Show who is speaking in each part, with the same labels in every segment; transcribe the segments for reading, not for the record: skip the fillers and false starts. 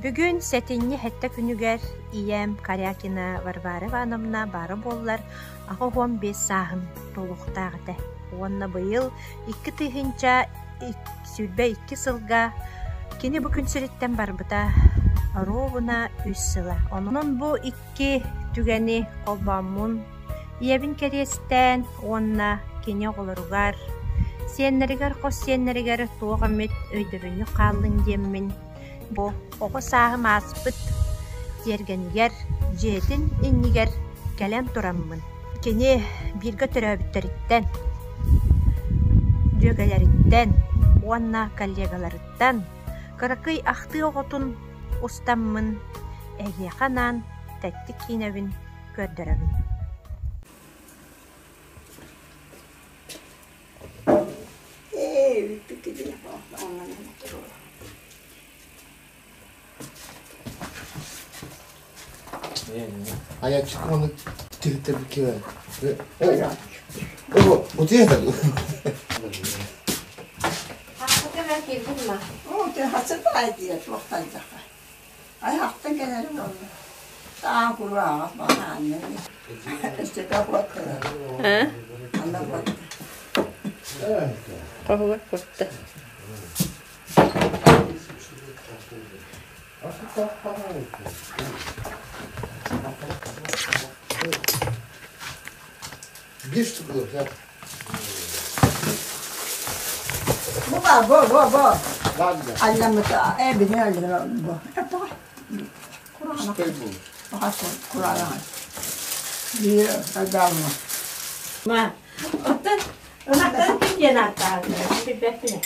Speaker 1: Бүгүн сэтинньи сэттэ күнүгэр ийэм Корякина Варвара Ивановна баара буоллар 85 сааһын туолуохтаах этэ уонна быйыл 2022 сылга кини бу күн сириттэн барбыта оруобуна үс сыла. Онон бу икки түгэни холбооммун ийэбин кэриэстээн уонна кини оҕолоругар, сиэннэригэр, хос сиэннэригэр туох эмит өйдөбүнньүк хааллын диэммин Бу оҕо сааһым ааспыт тиэргэнигэр, дьиэтин иннигэр кэлэн тураммын, кини бииргэ төрөөбүттэриттэн, дьүөгэлэриттэн уонна коллегаларыттан кыракый ахтыы оҕотун устаммын эһиэхэ анаан тэттик киинэбин көрдөрөбүн.
Speaker 2: Айаччы түһүтэ О, утуйа да
Speaker 1: Хоһугар курта.
Speaker 2: Bir штука, да.
Speaker 3: Бу ба, бу, бу, бу.
Speaker 2: Ладно.
Speaker 3: Алламыта, э, бини аллама, бу.
Speaker 2: Что был?
Speaker 3: Кураанах. Биир алдаалма.
Speaker 1: Ма, оттон ынахтан ким диэн ааттаабыттара билбэппин.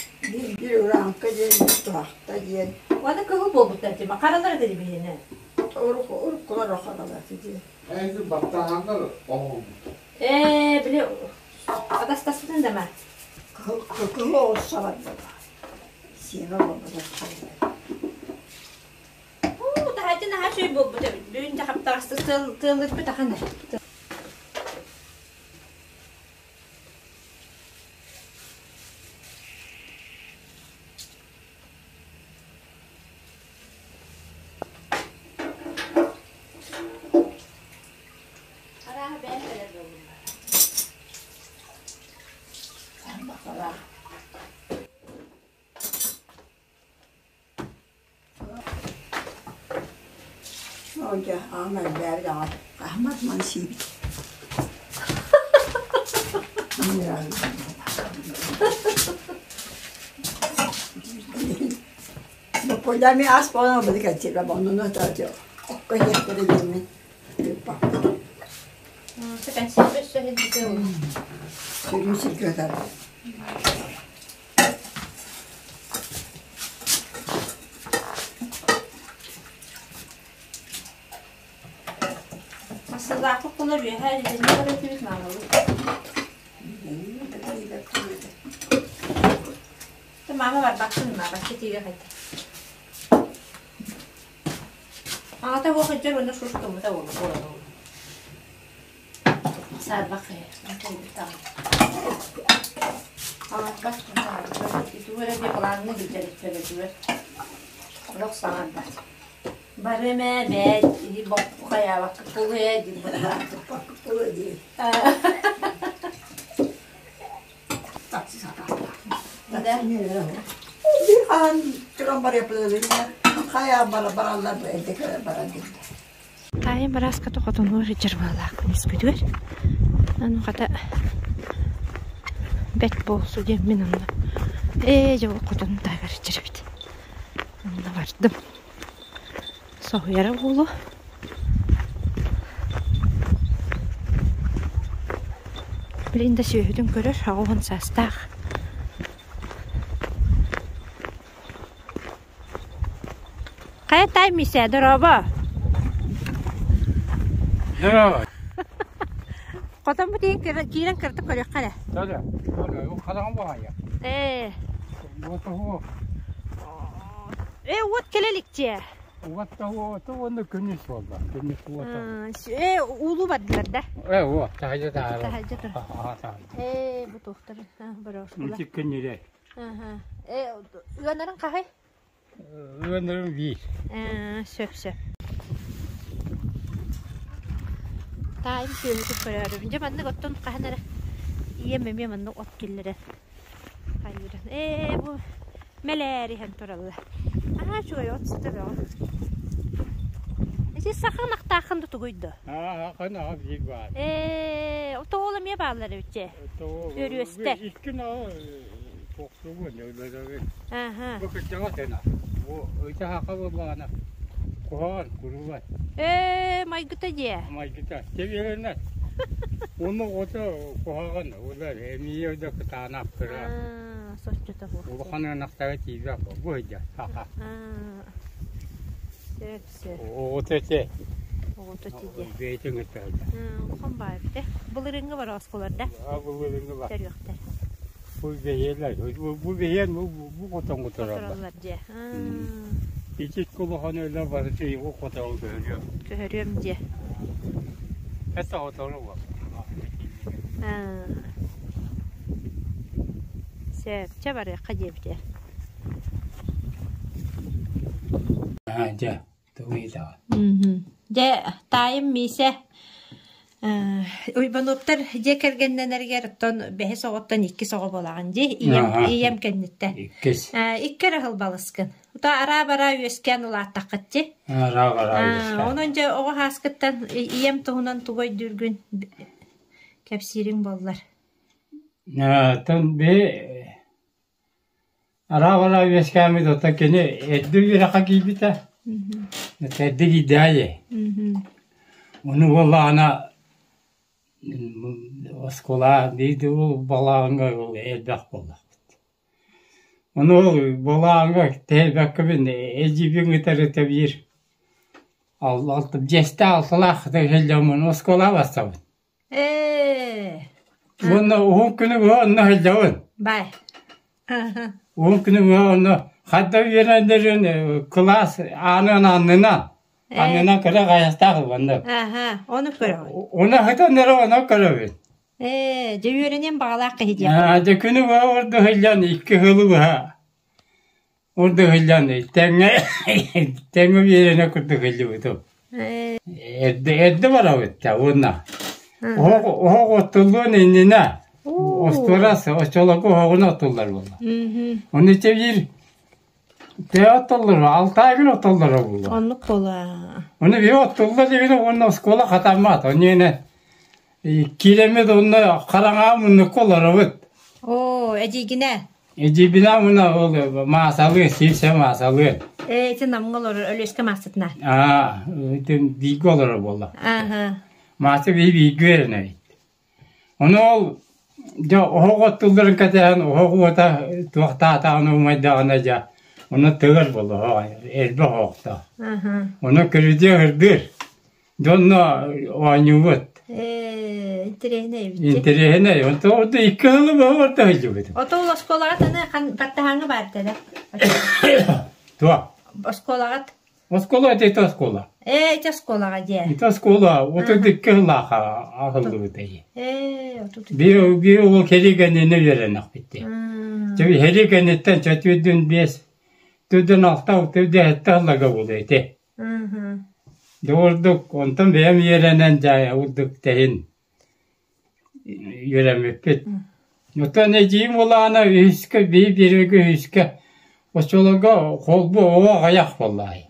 Speaker 3: Биир урааҥка диэн, туһахта диэн.
Speaker 1: Уонна кыһыл буолбуттар дии, харалар этэ биһиэнэ.
Speaker 3: Уруккулар охаралар дии.
Speaker 2: Эйди баттаһаннар оҥорбут.
Speaker 1: Ээ, били атастаспытын да ма.
Speaker 3: Кыһыл оҕус сабарда. Сиэмэ буолбатах.
Speaker 1: Уу, таһааччы наһаа үчүгэй буолбут эбит. Бүгүн дьэ хаптаҕастык тыаллырбыт ахан Арааһа бэйэм кэлэр буоллум.
Speaker 3: Бакалаах. Дьэ, аҕам элбээбит аҕай. Хаһымат маны сиибит. Боппойдаами ас буолан ылбыты кэлсиэбэ, оннуну окко иһиэхтэрэ диэммин ыыппаппын. Сүрүн сиргэ ытар.
Speaker 1: Масылаахпыт кулар үөһэ илдьэннэ барытыбыт маамалык. Маама барбаккын ма, бачча тиигэ хайда. Аҕата уох ыдьар уонна шуштуммута буолла буолан Саарбах Аҥарбат итигэр эмиэ былааҥҥа билдэриттэбэтигэр олох саҥарбат. Бары эмэ бэт иһи боппу хайаабакка кулуйа диир
Speaker 3: Кулуйа диир. Такси сатаата. Биир хаһан туран барыаппыт хайа бараллар эрдэ баран дииллэр.
Speaker 1: Таайым барааската хотонугар сылдьар баалаах күнүскүтүгэр. Аны хата бэт буолсу диэммин онно ээ дьэ ол хотонун таһыгар сылдьар эбит. Онно бардым. Соһуйара буолуо. Билигин да сүөһүтүн көрөр, 80 саастаах. Хайа таай Миисээ, дорообо!
Speaker 4: Здорово.
Speaker 1: Хотоммут иһин киирэн кыратык көрүөххэ эрэ.
Speaker 4: Да-да, хараҕым баҕайа.
Speaker 1: Ээ.
Speaker 4: Уотоһуо.
Speaker 1: Ээ, уот кэлэ иликтиэ.
Speaker 4: Уоттаһуо уонна күнүс буолла. Күнүс уота.
Speaker 1: Ээ, уулуу бардылар да.
Speaker 4: Ээ, уо, таһырдьа таһара.
Speaker 1: Таһырдьа тур. Ээ, бу туохтар, бороошкула.
Speaker 4: Ити күннүрэ.
Speaker 1: Ээ, ыанарын хаһай?
Speaker 4: Ыанарым биир.
Speaker 1: Сөп сөп. Таайым сүөһүтүн көрөөрүбүн. Дьэ маннык оттон хаһан эрэ ийэм эмиэ маннык от киллэрэн хайыырын. Ээ бу мэлээриһэн тураллар. Аһаа үчүгэй от сыта бөҕө. Ити саха ынахтааххын да тугуй да?
Speaker 4: Аа, аха биир баар.
Speaker 1: Ээ, отоҕол эмиэ бааллар эбит дьэ. Өрүөстэр.
Speaker 4: Икки ынаҕы тохсубун, өлөрөбүн. Бу кырдьаҕас ынах. Бу ыйта саха буоллаҕына куһаҕан, курубат.
Speaker 1: Ээ, майгыта дьиэ.
Speaker 4: Майгыта. Тэбиэлэнэр. Уонна оҕото куһаҕан, улар эмиийэ да кытаанах кыра.
Speaker 1: Соччото суох.
Speaker 4: Улахан ынахтара тиийбэт бу сылдьар саха.
Speaker 1: Сөп, сөп.
Speaker 4: Оҕото этэ.
Speaker 1: Оҕото тиийэ.
Speaker 4: Бэйэтин кытта сылдьар.
Speaker 1: Улахан баай эбит. Былырыыҥҥы бар оскуоларда.
Speaker 4: Былырыыҥҥы бар.
Speaker 1: Төрүөхтэр.
Speaker 4: Бу бэйэлэр, бу бэйэн бу бу хотоҥҥо тураллар.
Speaker 1: Тураллар дьэ.
Speaker 4: Ити улахан өлө барыта бу хотоҥ көһөрүөм.
Speaker 1: Көһөрүөм дьэ.
Speaker 4: Это хотону буол.
Speaker 1: Сөп, чэ барыахха диэбитэ.
Speaker 4: Аа, дьэ, тугу ыйытаҕын?
Speaker 1: Дьэ, таайым Миисэ Уйбануоптар дьиэ кэргэннэнэригэр оттон бэһис оҕоттон иккис оҕо буолаҕын дии, ийэм, ийэм кэнниттэн.
Speaker 4: Иккис.
Speaker 1: Икки эрэ сыл балыскын. Ута араа-бараа үөскээн улааттаххыт дии.
Speaker 4: Араа-бараа үөскээн.
Speaker 1: Онон дьэ оҕо сааскыттан ийэм туһунан тугу өйдүүргүн кэпсиириҥ буоллар.
Speaker 4: Оттон би Араабалаа үөскээммит оттон кини эрдэ үөрэххэ киирбитэ. Эрдэ киирдээйи. Ону буоллаҕына оскуола биир ол балааҕыҥҥа ол элбэх буоллахпыт. Ону ол балааҕыҥҥа тэйбэккэбин эдьиийбин кытары тэбиир дьиэстээх алталаах сылдьаммын оскуолаҕа барсабын.
Speaker 1: Ээ.
Speaker 4: Уонна уһун күнү быһа онно сылдьабын.
Speaker 1: Бай.
Speaker 4: Уһун күнү быһа онно хадда үөрэннэрин кылаас аанын аннынан аннынан кыра хайастаах ылбаннар.
Speaker 1: Аха, ону көрөҕүн.
Speaker 4: Ону сытан эрэ ону көрөбүн.
Speaker 1: Ээ, дьэ үөрэниэн баҕалаах киһи диэх.
Speaker 4: Дьэ күнү быһа орду сылдьан икки сылы быһа Ордук сылдьан тэҥҥэ тэҥҥэ үөрэнэ курдук сылдьыбытым. Эрдэ эрдэ барабыт да уонна оһох оһох оттуллуон иннинэ остуорас оччолорго оһоҕун оттуллар буолла. Ону ити биир тыа оттоллоро алтаай күн оттоллоро буолуо.
Speaker 1: Оннук буолаа.
Speaker 4: Ону биир оттулла диэбит уонна оскуола хатаммат. Ону иэнэ киирэммит уонна хараҥаҕа муннукка олоробут.
Speaker 1: Оо, эдьиийгинэ.
Speaker 4: Эдьиийбинээн уонна ол маасалыы, сиипсэ маасалыы.
Speaker 1: Ээ, ити Намҥа олорор Өлүөскэ маастатына.
Speaker 4: Аа, ити бииргэ олорор буолла.
Speaker 1: Ааһа.
Speaker 4: Мааса биһи бииргэ үөрэнэбит. Ону ол дьэ оһох оттулларын кэтэһэн оһох уота туохтаатаҕына умайдаҕына дьэ ону тыгар буолла оһох элбэх оһохтоох.
Speaker 1: Аха.
Speaker 4: Ону көрүдүө ырдыыр. Дьонно оонньуубут.
Speaker 1: Ээ, интэриэһинэй эбит.
Speaker 4: Интэриэһинэй. Онто ордо икки сылы быһа орто сылдьыбытым.
Speaker 1: Ото ол оскуолаҕа аны хан баттаһааҥҥа баар этэ
Speaker 4: Туох?
Speaker 1: Оскуолаҕыт?
Speaker 4: Оскуола это ити оскуола.
Speaker 1: Ээ, ити оскуолаҕа дьиэ.
Speaker 4: Ити оскуола отут икки сыллаах аһыллыбыта.
Speaker 1: Ээ, отут
Speaker 4: Биир биир уол кэлии кэннинэ үөрэнэхпит дии. Чэ һэрии кэнниттэн чөтүөрдүн биэс, төрдүн алта, төрдүн сэттэ сылларга буолуо ити. Дьэ ордук онтон бэйэм үөрэнэн дьэ ордук тэһин үөрэммиппит. Оттон эдьиийим улаана үһүскэ биир биэрбэкэ үһүскэ оччолорго холбу оҕо аҕыйах буоллаҕай.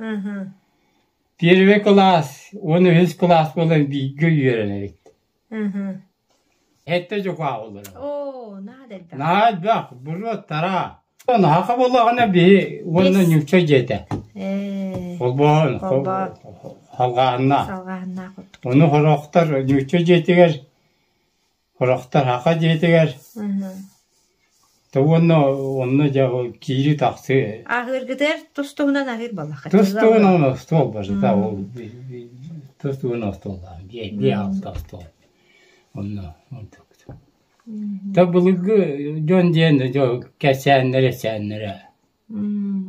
Speaker 4: Первый кылаас уонна үһүс кылаас буолан бииргэ үөрэнэбит. Сэттэ дьукаах олорор.
Speaker 1: Оо, наһаа да элбэх.
Speaker 4: Наһаа элбэх, буруо-тараа. Наһаа буоллаҕына биһи уонна ньуучча дьиэтэ.
Speaker 1: Ээ.
Speaker 4: Холбоон, салҕааһыннаах.
Speaker 1: Салҕааһыннаах курдук.
Speaker 4: Ону сорохтор ньуучча дьиэтигэр, сорохтор саха дьиэтигэр. То уонна онно дьэ киирии-тахсыы.
Speaker 1: Аһыыргытыгар тус-туһунан аһыыр буоллахха.
Speaker 4: Тус-туһунан остуол барыта ол тус-туһунан остуоллаах биэ алта остуол. Онно онтук. Та былыргы дьон диэн кэпсээннэрэ сээннэрэ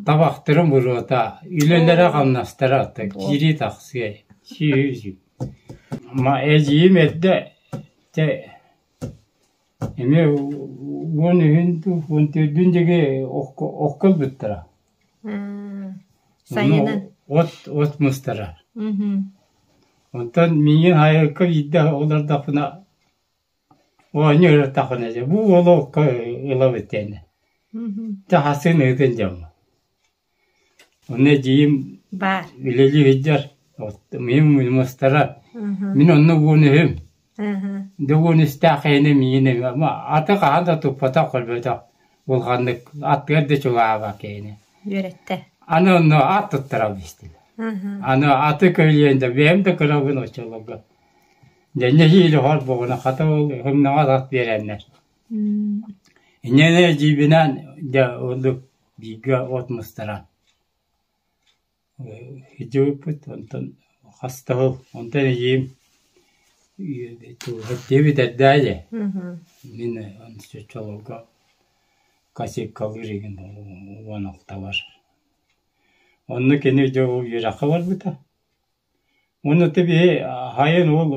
Speaker 4: табахтарын буруота, үлэлэрэ-хамнастара киирии-тахсыы сүһү Ма эдьиийим эрдэ дьэ эмиэ уон үһүн дуу, уон төрдүн диэки окко ылбыттара.
Speaker 1: Сайынын.
Speaker 4: От от мустарар. Онтон миигин хайыкка биирдэ олордохпуна оонньуу ырыттахпына дьэ бу уолу окко ылабыт диэнэ. Дьэ хасын ыытын дьоммун. Онно эдьиийим
Speaker 1: Баар.
Speaker 4: үлэлии сылдьар, мин мустара. Мин онно уон үһүм. Дьэ уон үстээх киһини миигин эмиэ аты хаһан да туппатах, көрбөтөх улаханнык аттыгар да чугаһаабат киһини.
Speaker 1: Үөрэттэ.
Speaker 4: Аны онно ат туттаран истилэр. Аны аты көлүйэн да бэйэм да кырабын оччолорго. Дьэ нэһиилэ холбоҕуна хата ол һымнаҕас ат биэрэннэр. Инньэ эдьиийбинээн дьэ ордук бииргэ от мустаран Сылдьыбыппыт, онтон хас да сыл, онтон эдьиийим диэбит эрдээ дии. Мин оччолорго косилкалыыр игин 16-бар. Онно кини дьэ ол үөрэххэ барбыта. Уонна ты биһи хайын ол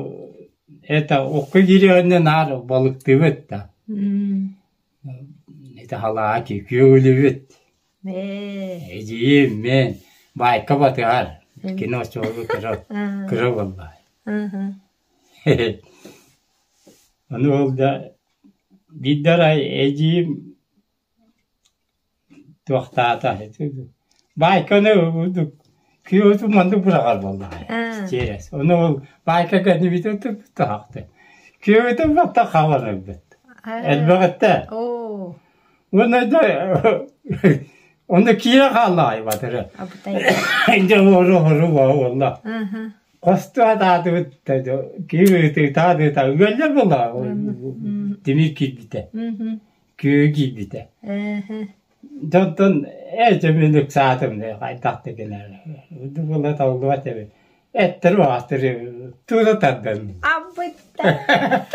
Speaker 4: это окко киириэҕинэ наар балыктыыбыт да. Это халаа күөгүлүбүт. Эдьиийим мин баайка батыһар. Кино оччолорго кыра кыра буолла. Ону ол да биирдэ арай эдьиийим Туохтаата Баайканы күйөөтүн маннык быраҕар буоллаҕа чиэрэс. Ону ол баайка кэннибитин туһахты. Күөбүтүн батта хаалан ылбыт. Элбэҕиттэ. Уонна да онно киирэ хааллаҕай батыры. Дьэ ору ору буолла. Хосту атаатыбыт киһи ытаатыта ыаллар буоллаҕа тимир киирбитэ. Күө киирбитэ. Дьонтон ээ мин ыксаатым хайдах да гынар. Була толлубат эбит. Эттэр баҕастары туура тардан.
Speaker 1: Абыта.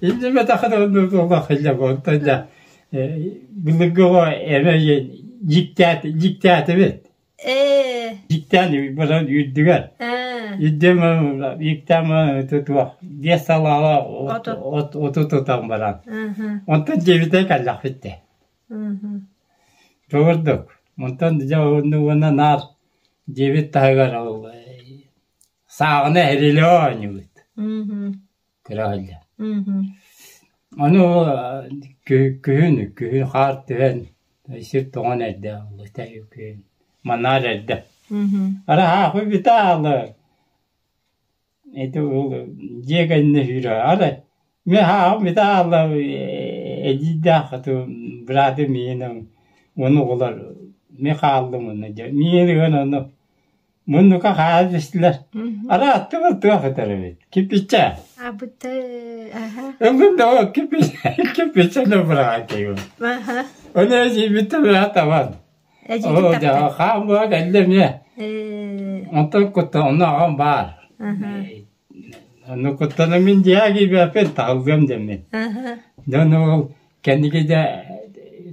Speaker 4: Иннибэтэххэ олох илэ онтон дьэ былыргы оҕо эмэ дьиктээтибит.
Speaker 1: Ээ.
Speaker 4: Дьиктээн баран үрдүгэр. Үрдүм ииктээн туох биэс салаала оту тутан баран. Онтон дьиэбитэ кэллэхпит дээ. Тугурдук. Онтон дьэ уонна наар дьиэбит таһыгар ол сааҕына эрилэ оонньуубут. Кыра сылдьан. Аны ол күһүн, күһүн хаар түһэн, сир тоҥон эрдэ күһүн манаар эрдэ. Ара хаахы бүтэ аалар. Ити ол дьиэ кэннэ сүүрэ арай мин хаахым бүтэ аалла эдьиийдээх быраатым миигин уону оҕолор мин хааллым уонна дьэ миигин ыган ону Муннука хаайа түстүлэр. Ара аттыбар туох этэр эбит? Кирпиччэ.
Speaker 1: Абыта аха.
Speaker 4: Ыллым да ол кирпиччэ кирпиччэни быраҕан кэйбин.
Speaker 1: Аха.
Speaker 4: Оны эдьиийбиттэн быраҕа табан.
Speaker 1: Эдьиийгин
Speaker 4: Оо,
Speaker 1: таптар.
Speaker 4: дьэ, хаан буола кэллэ эмиэ.
Speaker 1: Ээ.
Speaker 4: Онтон куттан онно аҕам баар.
Speaker 1: Аха.
Speaker 4: Ону куттана мин дьиэҕэ киирбэппин, таһыллыам дэммин.
Speaker 1: Аха.
Speaker 4: Дьон ол кэнники дьэ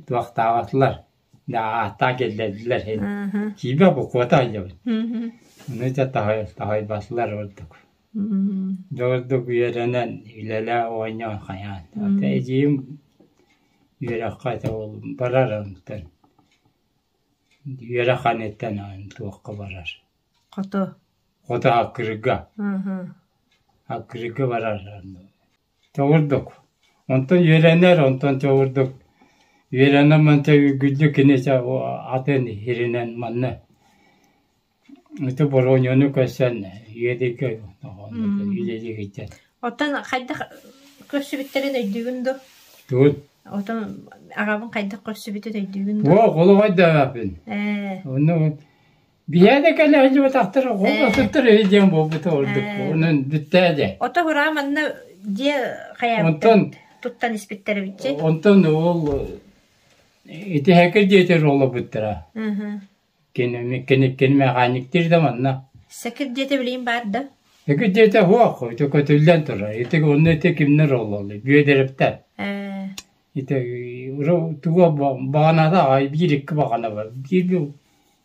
Speaker 4: туохтаабатылар. Ааттаан киллэрдилэр киибэ буквата айабын. Ону дьэ таһайбатылар ордук. Дьэ ордук үөрэнэн үлэлээ оонньоон хайаан. Ата эдьиийим үөрэххэ этэ ол барар онтон. Үөрэх ханыттан туохха барар.
Speaker 1: Хоту.
Speaker 4: Хоту Аккырыга. Аккырыга барар. Чоҕурдук. Онтон үөрэнэр, онтон чоҕурдук. Үөрэнэн манча үгүллү кини атын иһиринэн манна ити боруонньуну көрсөн үөдүйгэ үлэлии сылдьар.
Speaker 1: Оттон хайдах көрсүбүттэрин өйдүүгүн дуо?
Speaker 4: Тугун?
Speaker 1: Оттон аҕабын хайдах көрсүбүтүн өйдүүгүн дуо?
Speaker 4: Оо, холоҕой да эбиппин.
Speaker 1: Ээ.
Speaker 4: Онно Биһиэ да кэлэ сылдьыбатахтар, оҕолортуттар үһү диэн буолбута ордук. Онон бүттээ дьэ.
Speaker 1: Ото хураа манна дьиэ хайаабыттан
Speaker 4: Онтон
Speaker 1: туттан испиттэр эбитчи.
Speaker 4: Онтон ол ити хэкир дьиэтигэр олорбуттара. Кини кини кини механиктир да манна.
Speaker 1: Сэкир дьиэтэ билигин баар да?
Speaker 4: Сэкир дьиэтэ суох, ити көтүллэн турар. Ити онно ити кимнэр олороллор? Бүөдэрэптэр. Ити туга баҕаната аҕай биир икки баҕана бар. Биир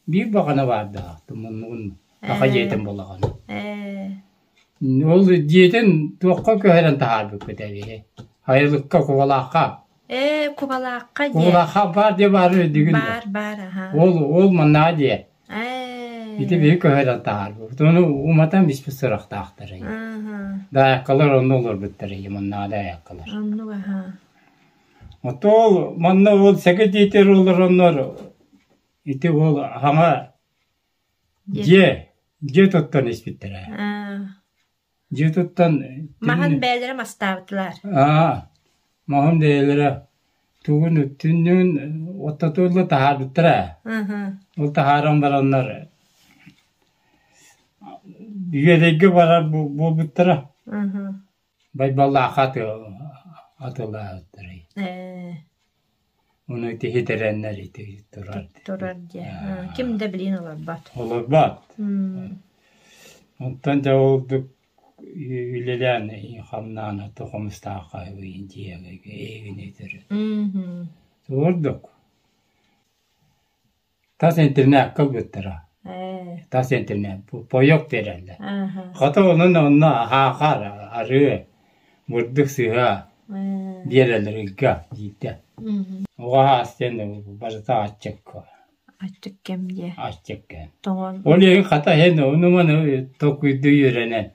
Speaker 4: Биир баҕана баардаах муннугун саха дьиэтин балаҕана. Ол дьиэтин туохха көһөрөн таһаарбыккыт эбиһи? Айылыкка, Кубалаахха.
Speaker 1: Ээ, Кубалаахха дьиэ.
Speaker 4: Кубалаахха баар дьиэ баар өйдүүгүн
Speaker 1: Баар, баар, аха.
Speaker 4: Ол, ол маннаҕа дьиэ. Ити биһи көһөрөн таһаарбыппыт. Ону уматан биспит сурахтаахтар. Даайаккалар онно олорбуттар маннааҕы даайаккалар.
Speaker 1: Оннук аха.
Speaker 4: Ото ол манна ол сэгэ диэтэр олороннор ити ол хаҥа дьиэ дьиэ туттан испиттэрэ. Дьиэ туттан
Speaker 1: Маһын бэйэлэрэ мастаабытылар.
Speaker 4: Аа, маһын бэйэлэрэ тугун түннүгүн оттотуулла таһаарбыттара. Ол таһааран бараннар Үөдэйгэ барар буолбуттара. Байбаллаахха атылаабыттара. Ону ити хитэрэннэр ити турар.
Speaker 1: Турар диye. Ким да билин олорбот.
Speaker 4: Олорбот. Онтон дьэ ордук үлэлээн хамнаан ото хомустаахха дьиэгэ эйгини Ордук. Тас интернакка ылбыттара. Тас интернат пойок биэрэллэр. Хата онон онно аһаахар арыы, бурдук сыһа биэрэллэр ыйга биирдэ. Оҕо аһаас диэн барыта аччык.
Speaker 1: Аччык кэм диэ.
Speaker 4: Аччык кэм.
Speaker 1: Тоҥон.
Speaker 4: Ол иһин хата иһин ону-маны толкуйдуу үөрэнэн.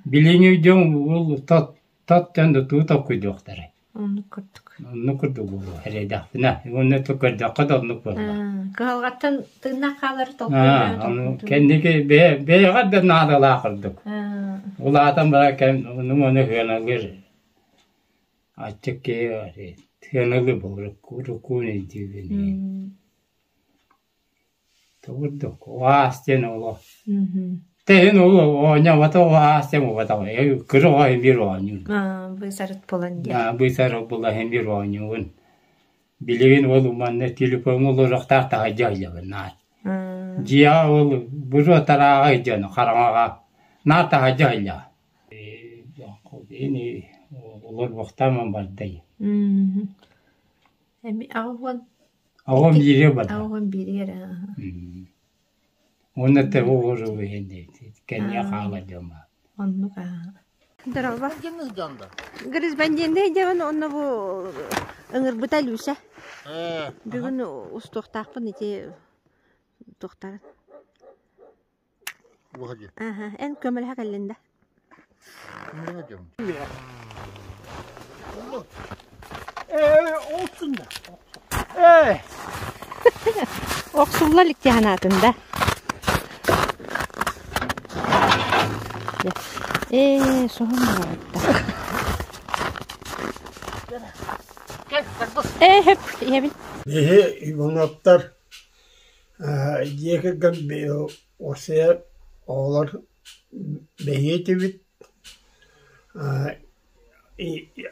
Speaker 4: Билиҥҥи дьон ол тот тот дьон туу толкуйдуохтара.
Speaker 1: Оннук курдук.
Speaker 4: Оннук курдук буолуо эрэйдэхпинэ. Уонна көрдөххө да оннук буолла.
Speaker 1: Кыһалҕаттан тыыннаах хаалары толкуйдаа.
Speaker 4: Кэнники бэйэҕэ да наадалаах курдук. Улаатан баран кэм ону-маны сыаналыыр. Аччык киһи сыаналыыр уруккуун өйдүүбүн. Курдук уһаас диэн олох. Тэһин ол оонньообото уһаас диэн буолбатах. Кыра оҕо иһин биир оонньуур.
Speaker 1: Быысарыт буолан диэн.
Speaker 4: Быысарыт буолан иһин биир оонньуубун. Билигин ол манна телефоҥҥа олоруохтаах таһырдьа сылдьабын наар. Дьиэҕэ ол буруо тарааҕа сылдьан хараҥаҕа наар таһырдьа сылдьаҕын. Ини олорбохтоомон бардай.
Speaker 1: Эми 80
Speaker 4: Оҕом бииргэ барда.
Speaker 1: 81-гэр
Speaker 4: Уонна төбө уоругу иһин кэннигэ хаалар дьон баар.
Speaker 1: Оннук аа. Здорово. Корреспонденты дьон онно бу ыҥырбыта Люся. Бүгүн устуохтаахпын ити туохтарын. Аха, эн көмөлөһө кэллин да? Охсулла илик дии санаатын да. Ээ, соһон барабытта. Ээ, хөп, иһэбин.
Speaker 5: Биһи Ивановтар Дьиэ кэргэн уопсайа оҕолор бэһиэ этибит,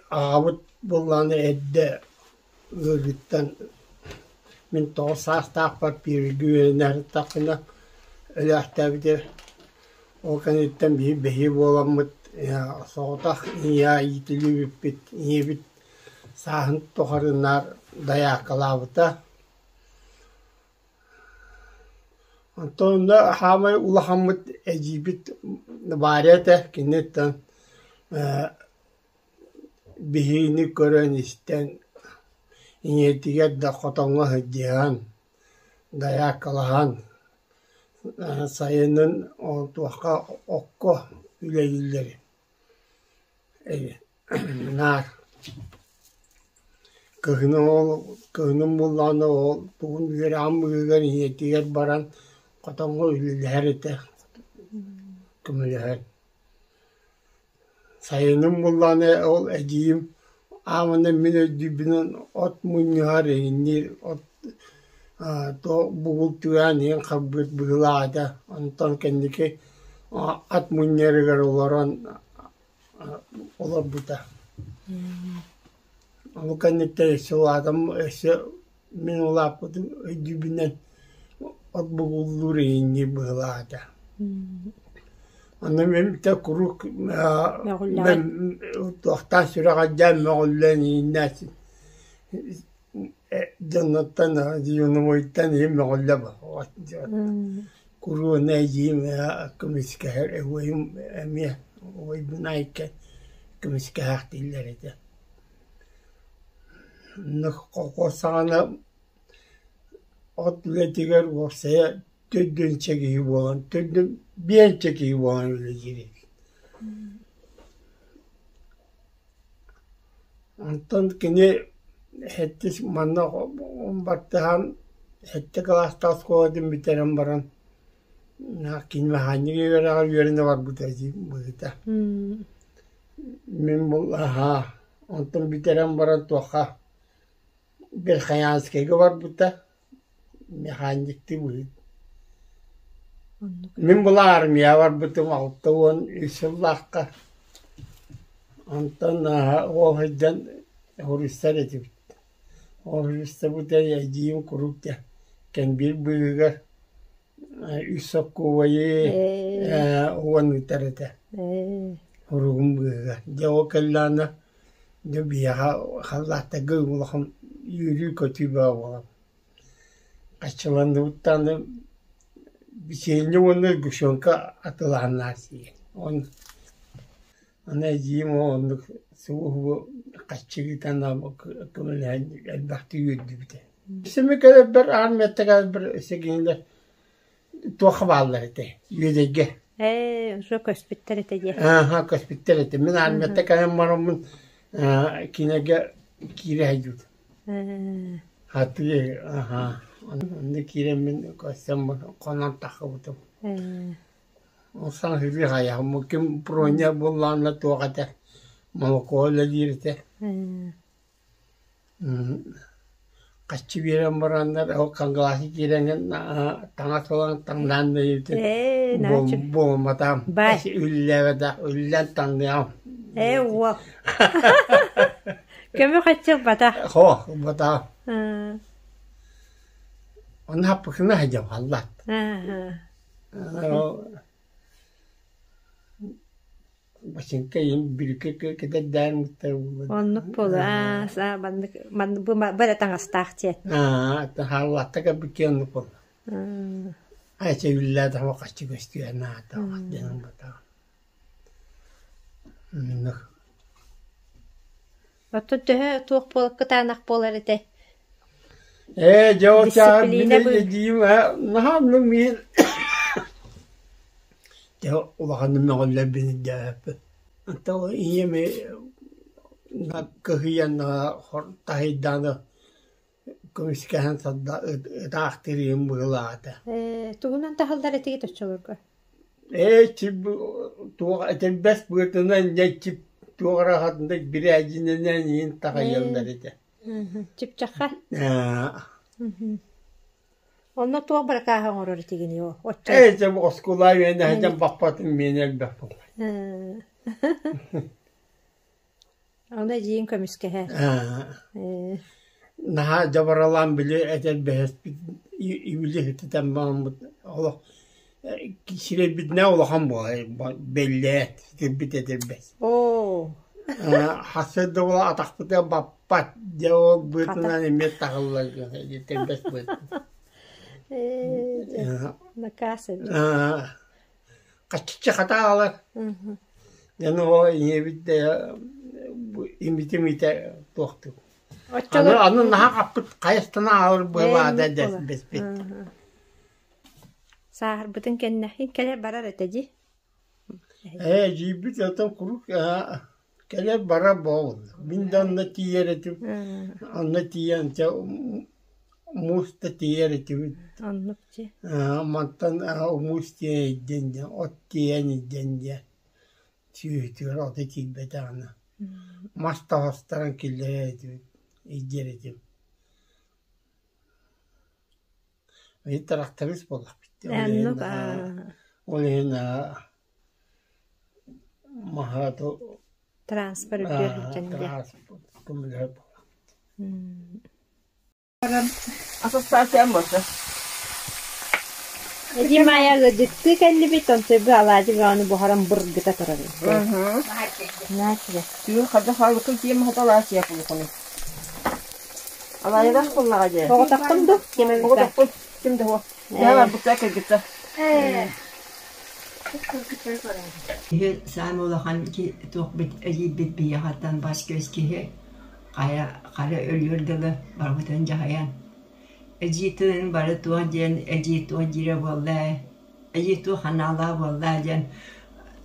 Speaker 5: аҕабыт буоллаҕына эрдэ ыалдьыттан мин 9 саастаахпар пиэрвэйгэ үөрэнэ сырыттахпына өлөөхтөөбүтэ. Ол кэнниттэн биһи бэһиэ буоламмыт соҕотох ийэ иитиллибиппит, ийэбит сааһын тухары наар дайаакалаабыта. Онтон онно саамай улахаммыт эдьиийбит Варя этэ, киниттэн биһигини көрөн-истэн ийэтигэр да хотоҥҥо сылдьыһан, дайаакалаһан, сайынын туохха окко үлэлииллэр Наар кыһынын ол кыһынын буллаҕына ол тугун үөрэҕин быыһыгар ийэтигэр баран хотоҥҥо үлэлэһэр этэ көмөлөһөн. Сайынын буллаҕына ол эдьиийим аамана мин өйдүүрбүнэн от мунньуһар иҥниир от туох бугул түгээн иһин харбыт быһыылаах этэ. Онтон кэнники ат мунньарыгар олорон олорбута. Ол кэнниттэн өссө улаатан өссө мин улааппытым өйдүүбүнэн от бугуллуур иһинньир быһыылаах этэ. Онно мин куруук туохтаах сүрэҕэлдьээн мөҕүллэн иһиннээт дьонуттан дьонумуйтан иһин мөҕүллэ Куруона эдьиийим көмүскэһэр убайым эмиэ убайбын айка көмүскэһээхтииллэр этэ. Онно колхоз саҕана от үлэтигэр уопсайа Төрдүнчэ киһи буолан, төрдүн биэнчэ киһи буолан үлэлиир эбит. Онтон кини сэттис манна баттаһан сэттэ кылаастаах оскуолатын бүтэрэн баран кини мэхэньик үөрэҕэр үөрэнэ барбыта дии быһыыта. Мин аһаа онтон бүтэрэн баран туохха Верхоянскайга барбыта механиктыы быһыыт. Мин була армия барбытым 63 сыллаахха. Онтон ол сылдьан хоруйсар этибит. Ол хоруйсабыт эдьиийим куруук дьэ кэмбиэр быыһыгар үс соккуобайы уган ыытар этэ хоругум быыһыгар. Дьэ ол кэллэҕинэ дьэ биһиэхэ халлааттарга улахан үөрүү-көтүү бөҕө буолар. Хаччыланныбыт даҕаны бичиэнньэ уонна сгущенка атыылаһаннаах сиэн. Аны эдьиийим оннук субу-субу хаччы ыытан көмөлөһөн элбэхтик үөрдүбүтэ. Сэмэ кэлэрбэр армияттан кэлэрбэр өссө кинилэр туохха бааллар этэ Үөдэйгэ.
Speaker 1: Ээ, уже көспүттэр этэ диэ.
Speaker 5: Ааха, көспүттэр этэ. Мин армияттан кэлэн бараммын кинигэ киирэ сылдьыбытым. Хатыы, аха. Онно киирэммин көрсөн хонон таххыбытым. Ол саҥа хайаһым ким броня буоллаҕына туох этэ молоко үлэлиир этэ. Хаччы биэрэн бараннар ол кангалаһы киирэҥҥин таҥас ылан таҥнаан дэйбитин
Speaker 1: Ээ, наачы.
Speaker 5: буолумматаҕым.
Speaker 1: Бай.
Speaker 5: Үллээбэтэх, үллэн таҥныаҕым.
Speaker 1: Ээ, уол. Көмө хаччы ылбатах.
Speaker 5: Хо, ылбатаҕым.
Speaker 1: Аа.
Speaker 5: Онно хаппыкына сылдьабын халлаат.
Speaker 1: Аа.
Speaker 5: Бачыҥка ийэм бүрүкэ кэтэрдээн ыттар
Speaker 1: Оннук буолуо аа саа маннык маннык бу бары таҥастаах диэн.
Speaker 5: Аа хааллаатта кэлбиккэ оннук буолла. Айча үллээтэх хаччы көстүө наата диэн ылбатаҕым. Оннук.
Speaker 1: Оттон төһө туох буола кытаанах буолар этэй?
Speaker 5: Ээ дьэ ол чааһы мин
Speaker 1: Дисциплина бы
Speaker 5: эдьиийим наһаа оннук миин Дьэ улаханнык мөҕүллэрбин ирдээбэппин. Оттон ийэм кыһыйан таһыйдааны көмүскэһэн ытаахтыыр ийэм быһыылаах этэ.
Speaker 1: Ээ, тугунан таһыллар этигит оччолорго?
Speaker 5: Ээ, чип туох этэрбэс быатынан дьэ чип туох эрэ бирээдьинэнэн иһин таҕайаллар этэ.
Speaker 1: Чыпчахха? Онно туох баракааһы оҥорор этигиний оо оччо
Speaker 5: Ээ, дьэ бу оскуола үөрэнэ сылдьан баппатым миэнэ элбэх буолла.
Speaker 1: Ону эдьиийиҥ көмүскэһэр.
Speaker 5: Наһаа дьабаралаан били этэрбэһэспит ибили сытытан бараммыт олох сирэйбитинэн улахан буолар бэллээт ситирбит этэрбэс.
Speaker 1: Оо.
Speaker 5: Хасыт да буола атахпытыгар баппат дьэ ол быатынан эмиэ таһыллар этэрбэс быатынан.
Speaker 1: Накаас эбит.
Speaker 5: Хаччыччы хатаалар. Дьэ ол ийэбит да имитэ-имитэ туохтук. Аны аны наһаа хаппыт хайастана аалар быһылаада дэспит.
Speaker 1: Сааһырбытын кэннэ кэлэр барар этэ дии.
Speaker 5: Ээ, эдьиийбит отон куруук кэлэр барар буолла. Мин да онно тиийэр этим. Онно тиийэн чэ муус да тиийэр этибит.
Speaker 1: Оннук дии.
Speaker 5: Мантан муус тиийэн илдьэн диэн, от тиийэн илдьэн диэн сүөһүтүгэр ото тиийбэтэҕинэ мас таҕыстаран киллэрэр этибит, илдьэр этим. Ый тракторист буоллахпыт дии. Ол иһин
Speaker 1: Оннук аа.
Speaker 5: Ол иһин маһаату
Speaker 1: Транспорт үрдүөр сылдьан дии.
Speaker 5: транспорт көмөлөһөр буоллахпыт.
Speaker 6: Ассоциациям болса.
Speaker 1: Эдьиий Маайа ыалдьыттыы кэллибит, онтуйбу алаадьы бөҕөнү буһаран быргыта турар. Наачыга.
Speaker 6: Түүн хадда хаалыкын тиэм хаталаасия кулукуну. Алаайыгах буллаҕа дьэ.
Speaker 1: Оҕотоххун ду? Ким эбит
Speaker 6: Оҕотохпун. Ким да хуо. Дьэ барбыта кыргытта.
Speaker 3: Киһи саамай улахан туохпут эдьиийбит биһиэхэттэн бас-көс киһи хайа хара өлүөр дылы барбытын дьаһайан. Эдьиий тылын бары туох диэн эдьиий туох диирэ буолла ээ, эдьиий туох анаалаах буолла диэн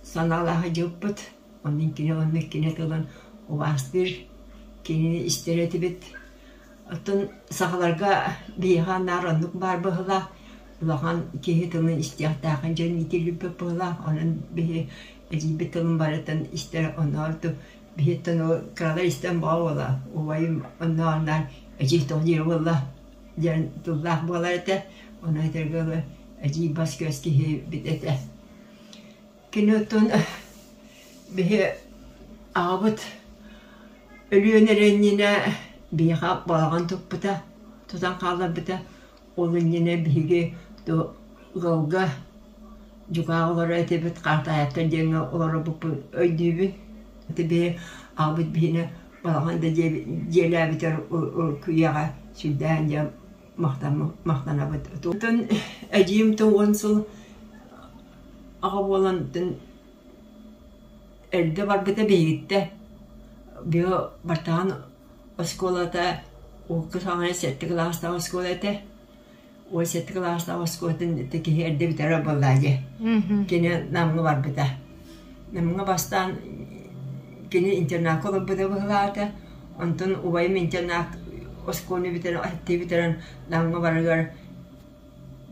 Speaker 3: санаалаах дьылпыт. Онон кини оннук кини тылын убаастыыр, кинини истэр этибит. Оттон сахаларга биһиэхэ наар оннук баар быһыылаах, улахан киһи тылын истиэхтээххин дьон иитиллибит быһыылаах, онон биһи эдьиийбит тылын барытын истэр оннооҕор биһиттэн ол кыралар истэн баҕа буола, убайым оннооҕор наар эдьиий тоҕо диир буолла диэн тыллаах буолар этэ, ону этэргэ дылы эдьиий бас-көс киһибит этэ. Кини оттон биһи аҕабыт өлүөн эрэ иннинэ биһиэхэ балаҕан туппута, тутан хаалларбыта. Ол иннинэ биһиги ыалга дьукаах олорор этибит, Хаатаайаттан диэҥҥэ олорорбуппун өйдүүбүн. Ити биһи аҕабыт биһини балаҕан да дьиэлээбитэр күйэҕэ сүрдээн дьэ махтанабыт. Оттон эдьиийим 90 сыл аҕа буолан эрдэ барбыта биһигиттэн. Биһи бартаан оскуолата урукку саҕана сэттэ кылаастаах оскуола этэ. Уон сэттэ кылаастаах оскуолатын киһи эрдэ бүтэрэр буоллаа дии. Кини Намҥа барбыта. Намҥа бастаан кини интернакка олорбута быһыылаата. Онтон убайым интернат оскуоланы бүтэрэн, сэттиэ бүтэрэн Намҥа барарыгар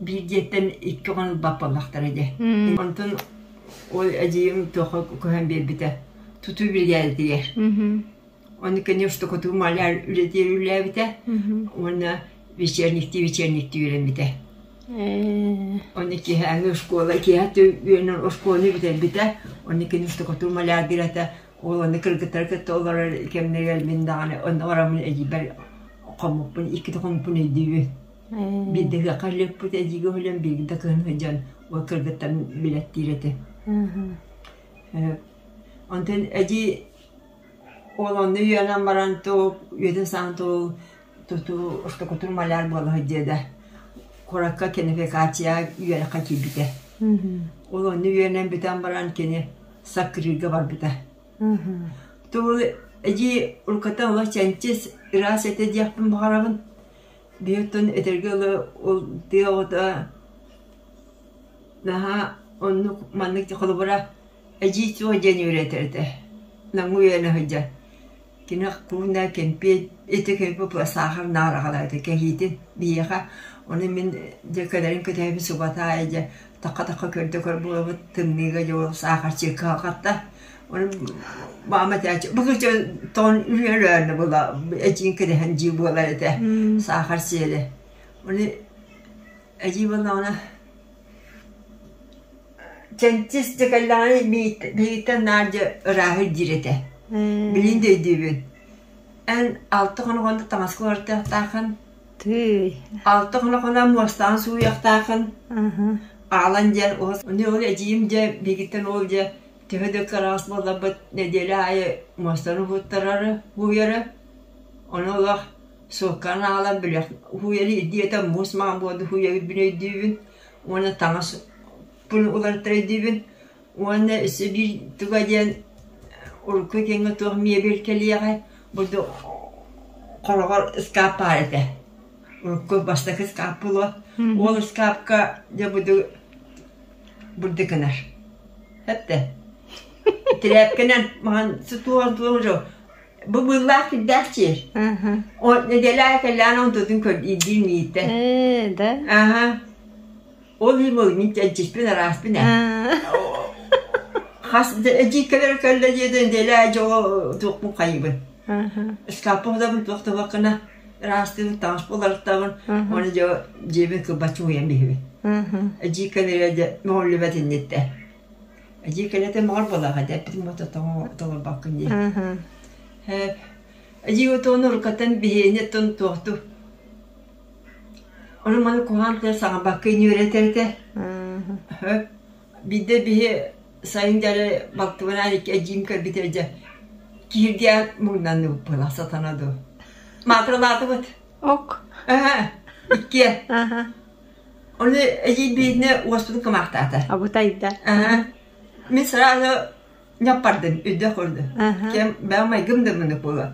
Speaker 3: биир дьиэттэн икки оҕону ылбат буоллахтара дии. Онтон ол эдьиийим туохха көһөн биэрбитэ тутуу биригээдэтигэр. Ону кини штукатур маляр үлэтигэр үлэлээбитэ уонна вечерниктии вечерниктии үөрэммитэ. Ону киэһээҥҥи оскуола киэһэ үөрэнэн оскуоланы бүтэрбитэ. Ону кини штукатур малярдыыр этэ. Ол ону кыргыттары кытта олорор кэмнэригэр мин даҕаны онно бараммын эдьиийбэр хоммуппун иккитэ хоммуппун өйдүүбүн. Биирдэ ыһыахха өлүөхпүт эдьиийгэ өлөн биирдэ кыһын сылдьан ол кыргыттарын билэттиир этэ. Онтон эдьиий ол онно үөрэнэн баран туох үөтэн саҕан туох тутуу ортокутун маляр буола сылдьыа да куоракка квалификация үөрэххэ киирбитэ. Ол онно үөрэнэн бүтэн баран кини Саккырыырга барбыта. Тугу эдьиий уруккуттан олох чэнчис ыраас этэ диэхпин баҕарабын. Биһиттэн этэргэ дылы ол тыа оҕото наһаа оннук маннык холобура эдьиий суох диэн үөрэтэр этэ. Намҥа үөрэнэ сылдьан. Кини куунна кэмпиэт ити кэмпиэт саахар наар аҕалар этэ кэһиитин биһиэхэ. Ону мин дьэ кэлэрин кэтэһэбин субатаайа дьэ тахха-тахха көрдө көр буолабыт тымныыга дьэ ол саахар чыыкка Ону маама этээччи бу тоҕон үөрөөннө була эдьиийин кэтэһэн дьии буолар этэ саахар сиэли. Ону эдьиий буоллаҕына чэнчис дьэ кэллэҕинэ биһигиттэн наар дьэ ырааһыр диир этэ. Билигин да өйдүүбүн. Эн алта хонугунда таҥаска уларытыахтааххын,
Speaker 1: Тыый.
Speaker 3: алта хонугунан муостаҕын сууйуохтааххын, аалан диэн ону ол эдьиийим дьэ биһигиттэн ол дьэ Төһө да кыраҕас буолларбыт нэдиэлэ аайы муостаны уһуттарары уһуйара. Ону олох суокканан аҕалан бөлөх уһуйары ирдиэтэ муус маҥан буолду уһуйабын өйдүүбүн уонна таҥаспын уларыттар өйдүүбүн. Уонна өссө биир туга диэн урукку кэмҥэ туох мебель кэлиэҕэй бурдук хороҕор ыскаап баар этэ. Урукку бастакы ыскаап буолуо. Ол ыскаапка дьэ бурдук бурдук гынар. Эттэ. Тирээпкэнэн маҕан сутуон туох бу быыллаах кирдээх сир. О нэдиэлэ кэллээн онтутун көрдиир мииттэ.
Speaker 1: Ээ, да?
Speaker 3: Аха. Ол иһин ол мин чэнчиспин арааспын ээ. Хас эдьииккэлэр кэллэ диэтэ нэдиэлэ дьоло туохпун хайыбын. Ыскааппын худабын туох да баккына ыраастыыбын таҥас буларыттабын уонна дьэ дьиэбин кылбаччы уйан биһибин. Эдьииккэлэрэ дьэ мөҕүллүбэт инниттэ. Эдьииккэлэтэ мөҕөр буолаҕа дэ эппитим толорбаккын дии. Эдьиий отуон уруккаттан биһиэни оттон туохту ону маны куһаҕан тыл саҥарбакка үөрэтэр этэ. Биирдэ биһи сайын дьары балтыбынаан икки эдьиийим көрбүтэ дьэ киһиргээн муҥнанныбыт буолла сатана дуо. Маатыралаатыбыт.
Speaker 1: Ок.
Speaker 3: Аха, иккиэ. Ону эдьиий бииринэ уоспутун кымаахтаата.
Speaker 1: Абытайда.
Speaker 3: Аха. Мин сразу ньаппардым, үрдэ көрдүм. Кэм бэйэм майгым да муну буола.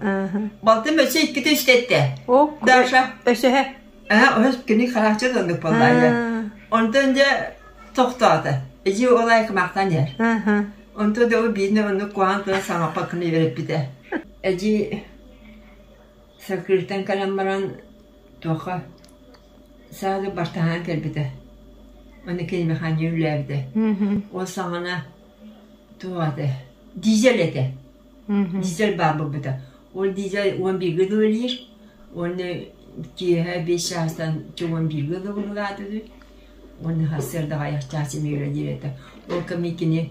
Speaker 3: Балтым өссө иккитэ үстэ эттэ.
Speaker 1: Ок.
Speaker 3: Даша.
Speaker 1: Өсөһө.
Speaker 3: Аа, оһос кини харааччы да оннук буоллаайа. Онтон дьэ тохтоото. Эдьиий ол аайы кымаахтаан иһэр. Онтон да ол бииринэ оннук куһаҕан тылы саҥарбаккын үөрэппитэ. Эдьиий Сакыыртан кэлэн баран туохха саады бартаһаан кэлбитэ. Аны кини механик үлэлээбитэ. Ол саҕана туох этэ? Дизель этэ. Дизель баар буолбута. Ол дизель 11-гэ дылы үлэлиир. Уонна киэһэ 5 чаастан 11-гэ дылы быһылаата үһү. Уонна сарсыардаҕа айах чаас эмиэ үлэлиир этэ. Ол кэми кини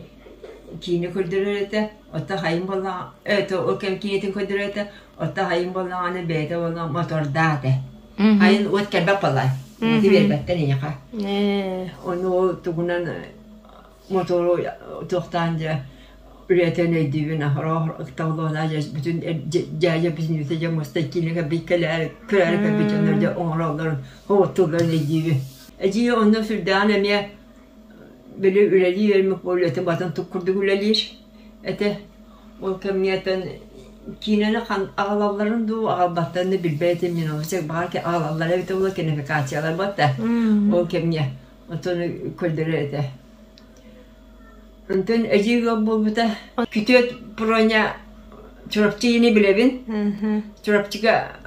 Speaker 3: киинэ көрдөрөр этэ. Оттон хайын буоллаҕа это ол кэм киинэтин көрдөрөр этэ. Оттон хайын буоллаҕына бэйэтэ буоллаҕа мотордаах этэ. Хайын уот кэлбэт буоллаҕа. Уоту биэрбэттэр эйиэхэ. Ону ол тугунан мотору туохтаан дьэ үлэтин өйдүүбүн аһара ыкталлаана дьэ бүтүн дьээдьэ бүтүннүүтэ дьэ муста киинэгэ биккэлээри көрөөрү кэлбит дьоннор дьэ оҥороллорун хоботтуулларын өйдүүбүн. Эдьиий онно сүрдээҕин эмиэ били үлэлии үөрэммит үлэтин батын тук курдук үлэлиир этэ. Ол кэмҥэ киинэни аҕалалларын дуу аҕалбаттарын да билбэт этим мин ол баҕар аҕалаллара эбитэ буолла кинофикациялар буолта ол кэмҥэ Оттон көрдөрөр этэ. Онтон эдьиий ыал буолбута. Күтүөт Проня Чурапчы ийэни билэбин. Чурапчыга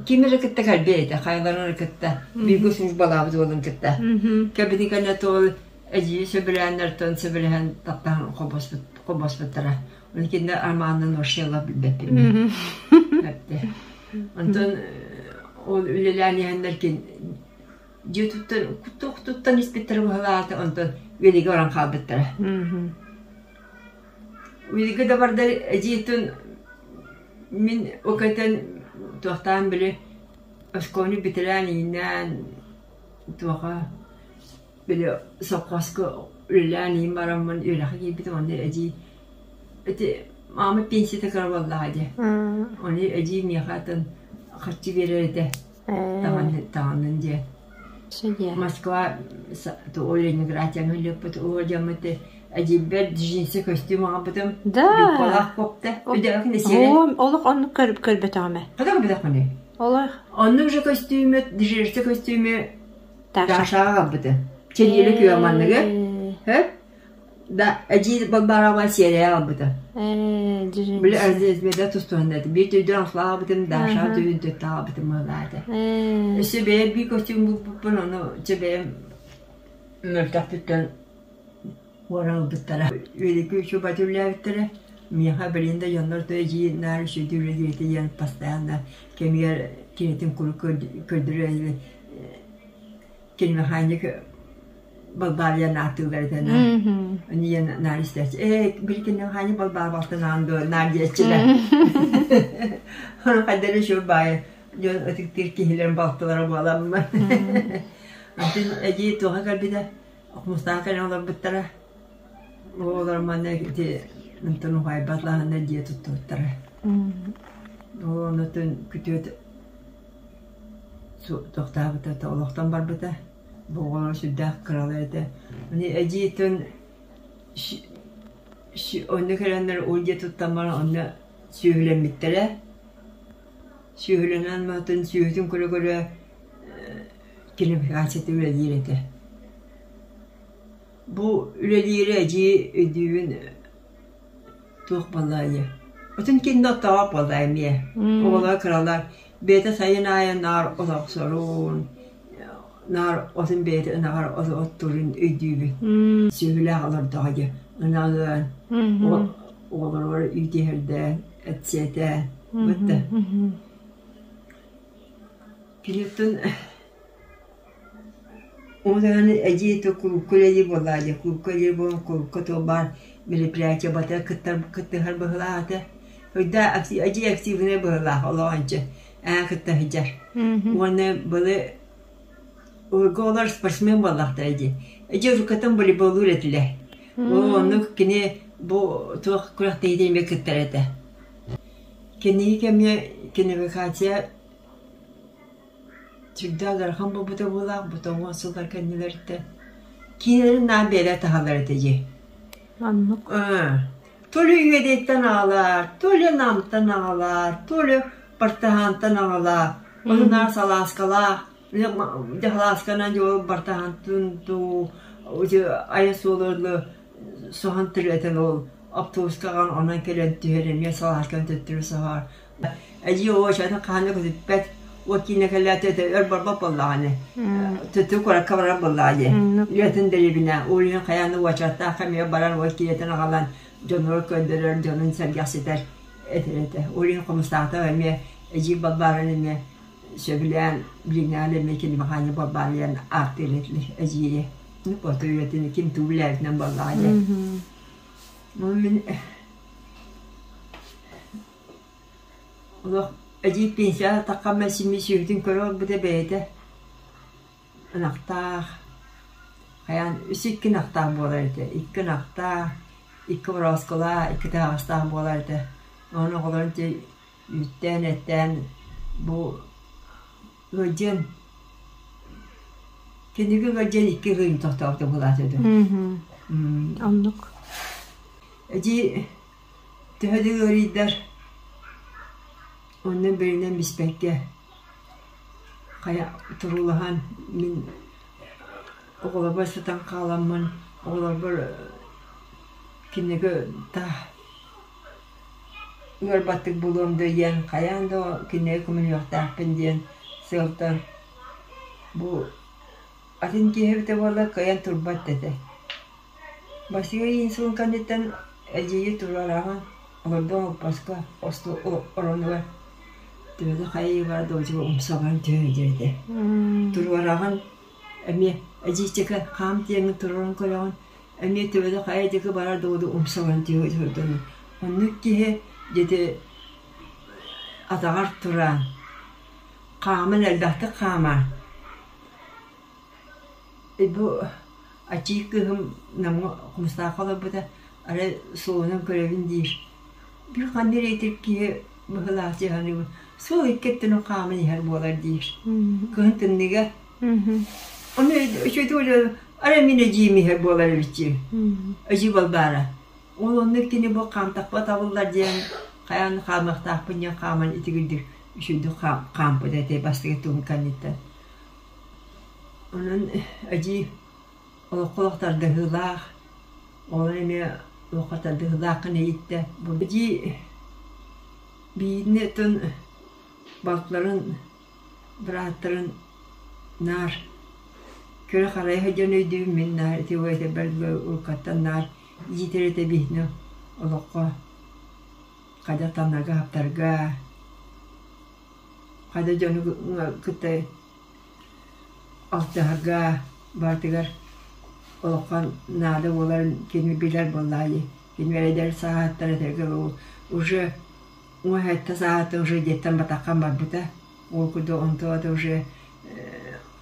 Speaker 3: ким эрэ кытта кэлбит этэ, хайаларын эрэ кытта. Бииргэ службалаабыт уолун кытта. Кэбини кэннэ туол эдьиийи сөбүлээннэр сөбүлэһэн таптаан холбоспуттара. Оны кинилэр Арманнан вообще билбэппин. Онтон ол үлэлээн иһэннэр Дьиэ туттан туттан испиттэрэ быһалаата, онтон үөлүгэ баран хаалбыттара. Үөлүгэ да бардар эдьиитин мин окэтэн туохтаан били оскуоланы бүтэрээн ииннээн туоха били совхозка үлэлээн иин бараммын үөрэххэ киирбитим онно эдьиий ити маама пенсията кыра буоллаҕа дии. Ону эдьиий миэхэ атын харчы биэрэр этэ. Таҕаннын диэн. Москва Ленинград өлүөппүт оо дьоммут эдьиийбэр джинсы көстүүм аҕалбытым.
Speaker 1: Да.
Speaker 3: Юбкалаах куопта. Өйдөөх нэсиэрэ.
Speaker 1: Олох оннук көрбөтөҕүм ээ.
Speaker 3: Хата көрбөтөхпүнүй?
Speaker 1: Олох.
Speaker 3: Оннук же көстүүмү, джинсы көстүүмү Дашаҕа аҕалбытым. Чэниэлэ күөх манныгы. Хөп? Да, эдьиий Балбараҕа сиэрэйэ аҕалбыта. Били Азия тустуһунна этэ. Биир төйдөөн ахлаабытым, Даша төйүн төттө аҕалбытым быһалаата. Өссө бэйэм биир костюм булбуппун, ону чэ бэйэм мөлтөхпүттэн уоран ылбыттара. Үөдүкү үчүгэй үлэлээбиттэрэ. Миэхэ билигин да дьоннор то эдьиий наар үчүгэйдик үлэлиир диэн постоянно кэмигэр кинитин куруук көрдөрөр киномеханик Балбаарыйан ааттыыллар этэ Ниен наар истээччи ээ били киномеханик Балбаар балтынаан дуо наар диэччилэр хайдары үчүгэй баайы дьон ытыктыыр киһилэрин балтылара буоламмын Антон эдьиий туоха кэлбитэ Хомустаах кэлэн олорбуттара оҕолор манна ити онтон уһаайбат лаһына дьиэ туттубуттара ол онутун күтүөт тохтообута олохтон барбыта Бу оҕолор сүрдээх кыралар этэ. Аны эдьиийтэн онно кэлэннэр ол дьиэ туттан баран онно сүөһүлэммиттэрэ. Сүөһүлэнэн баран сүөһүтүн көрө-көрө кинофикацията үлэлиир этэ. Бу үлэлиирэ эдьиий өйдүүбүн туох буоллаҕай Отун кинини оттообот буолла эмиэ. Оҕолоро кыралар. Бэйэтэ сайын аайы наар от охсорун, наар отун бэйэтэ ынаҕар оту оттуурун өйдүүбүн. Сүөһүлээх олордоҕо дии. Ынаҕын, оҕолоругар үүт иһэрдээн, эт сиэтээн. Бытта. Киниттэн Ол даҕаны эдьиий то кулуупка үлэлиир буоллаҕа дии, кулуупка үлэлиир буолан кулуупка туох баар мероприятие бата кыттар кыттыһар быһыылаах этэ. Өйдөөх эдьиий активнай быһыылаах олох ончу ээ кытта сылдьар. Уонна былы урукку оҕолор спортсмен буоллахтара дии. Эдьиий уруккуттан волейболлуур этилэр. Ол оннук кини бу туох күрэхтэһиитэ эмиэ кыттар этэ. Кэнники кэмҥэ киновикация Сүрдээх ыарахан буолбута буолаах, бу тоҥуон сыллар кэннилэриттэн. Киинэлэрин наан бэйэлэрэ таһаллар этэ дии.
Speaker 1: Оннук.
Speaker 3: То ли Үөдэйтэн аҕалаар, то ли Намтан аҕалаар, то ли Партаһаантан аҕалаар. Ону наар салааскалаах. Дьаһалаасканан дьуол бартаһантын туу айа суолу соһон тирэтэн ол автобускаҕа онон кэлэн түһэр эмиэ салааскан төттөрү соһор. Эдьиий оҕочону хаһан да көтүппэт, уот киинэ кэллээтэ өр барбат буоллаҕына, төттөрү куоракка барар буоллаҕа дии. Үлэтин дэриэбинэ, ол иһин хайаан да уочараттаах эмиэ баран уот киинэтин аҕалан дьонугар көрдөрөр, дьонун сэргэхситэр этэр этэ. Ол иһин Хомустаахтан эмиэ эдьиий Балбаарын эмиэ сөбүлээн, билиҥҥээҕи эмиэ кини Махаанньа Балбаарыйан ааттыыр этилэр эдьиийэ. Оту үлэтин ким тугу билээбитинэн буоллаҕа дии. Мин Олох эдьиий пенсияҕа таххаммын симии сүөһүтүн көрө олорбута бэйэтэ ынахтаах, хайаан үс икки ынахтаах буолар этэ, икки ынахтаах, икки борооскулаах, икки таһаҕастаах буолар этэ. Ону оҕолорун ити үүттээн, эттээн бу ыалдьыан кинигэ ыалдьыан икки ыйын тохтообута буолаата дуо.
Speaker 1: Оннук.
Speaker 3: Эдьиий Төһө да ыарыйдар, онно бэринэн биспэккэ, хайа туруулаһан мин оҕолорбор сытан хааламмын, оҕолорбор кинигэ таах ыарбаттык булуом да диэн, хайаан да кинигэ көмөлөһүөхтээхпин диэн сыалтан бу атын киһи эбитэ буоллар кыайан турбат да этэ. Василий инсулун кэнниттэн эдьиийи туруораҕын, олордуох оппоско оронугар төһө хайыыга дочуга умсаҕан түһэн диэтэ. Туруораҕын эмиэ эдьиийчэкэ хаам диэҥҥин туруоран көрөҕүн, эмиэ төбөтө хайа диэки барар да умсаҕан түһэ сылдьан. Оннук киһи дьити атаҕар туран, хааман элбэхтик хаамар. Бу аччык кыыһым Намҥа Хомустаахха олорбута, арай суолунан көрөбүн диир. Биир ханна эрэ киһи быһыылаах дии саныыбын. Суол икки өттүнэн хааман иһэр буолар диир. Кыһын тымныыга. Ону үчүгэйдик ойлоон, арай мин эдьиийим иһэр буолар эбит Эдьиий Балбаара. Ол оннук кини бу хаамтахпа табыллар диэн хайаан хаамыахтаахпын диэн хааман итигирдик үчүгэйдик хаампыт этэ бастакы тугун кэнниттэн. Онон эдьиий олоххо олох тардыһыылаах, оҕолор эмиэ олоххо тардыһыылааххын иһиттэ. Бу эдьиий бииринэ оттон балтыларын, бырааттарын наар көрө-харайа сылдьан өйдүүбүн мин наар ити этэрбэр уруккаттан наар иитэр этэ биһини олоххо хайдах таҥнарга-хаптарга, хайдах дьону кытта алтыһарга барытыгар олоххо наада буоларын кини билэр буоллаҕа дии. Кини эдэр сааһыттан этэргэ уже 17 сааһыттан уже дьиэттэн батаххан барбыта. Ол курдук онтуо да уже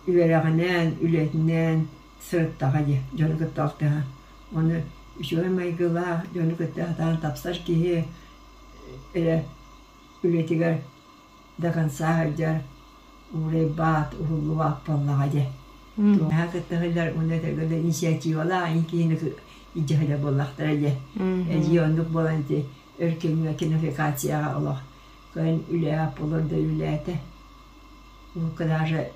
Speaker 3: үөрэҕинэн, үлэтинэн сырыттаҕа дии дьону кытта алтыһан. Ону үчүгэй майгылаах, дьону кытта сатаан тапсар киһи эрэ үлэтигэр до конца сылдьар уурайбаат, уһуллубаат буоллаҕа дьэ. Туоһа кытта сылдьар уонна этэргэ инициативалаах ин киһини илдьэ сылдьар буоллахтара дьэ. Эдьиий оннук буолан ити өр кэмҥэ кинофикацияҕа олох кыайан үлэҕэ буолар да үлэлээтэ. Урукку даже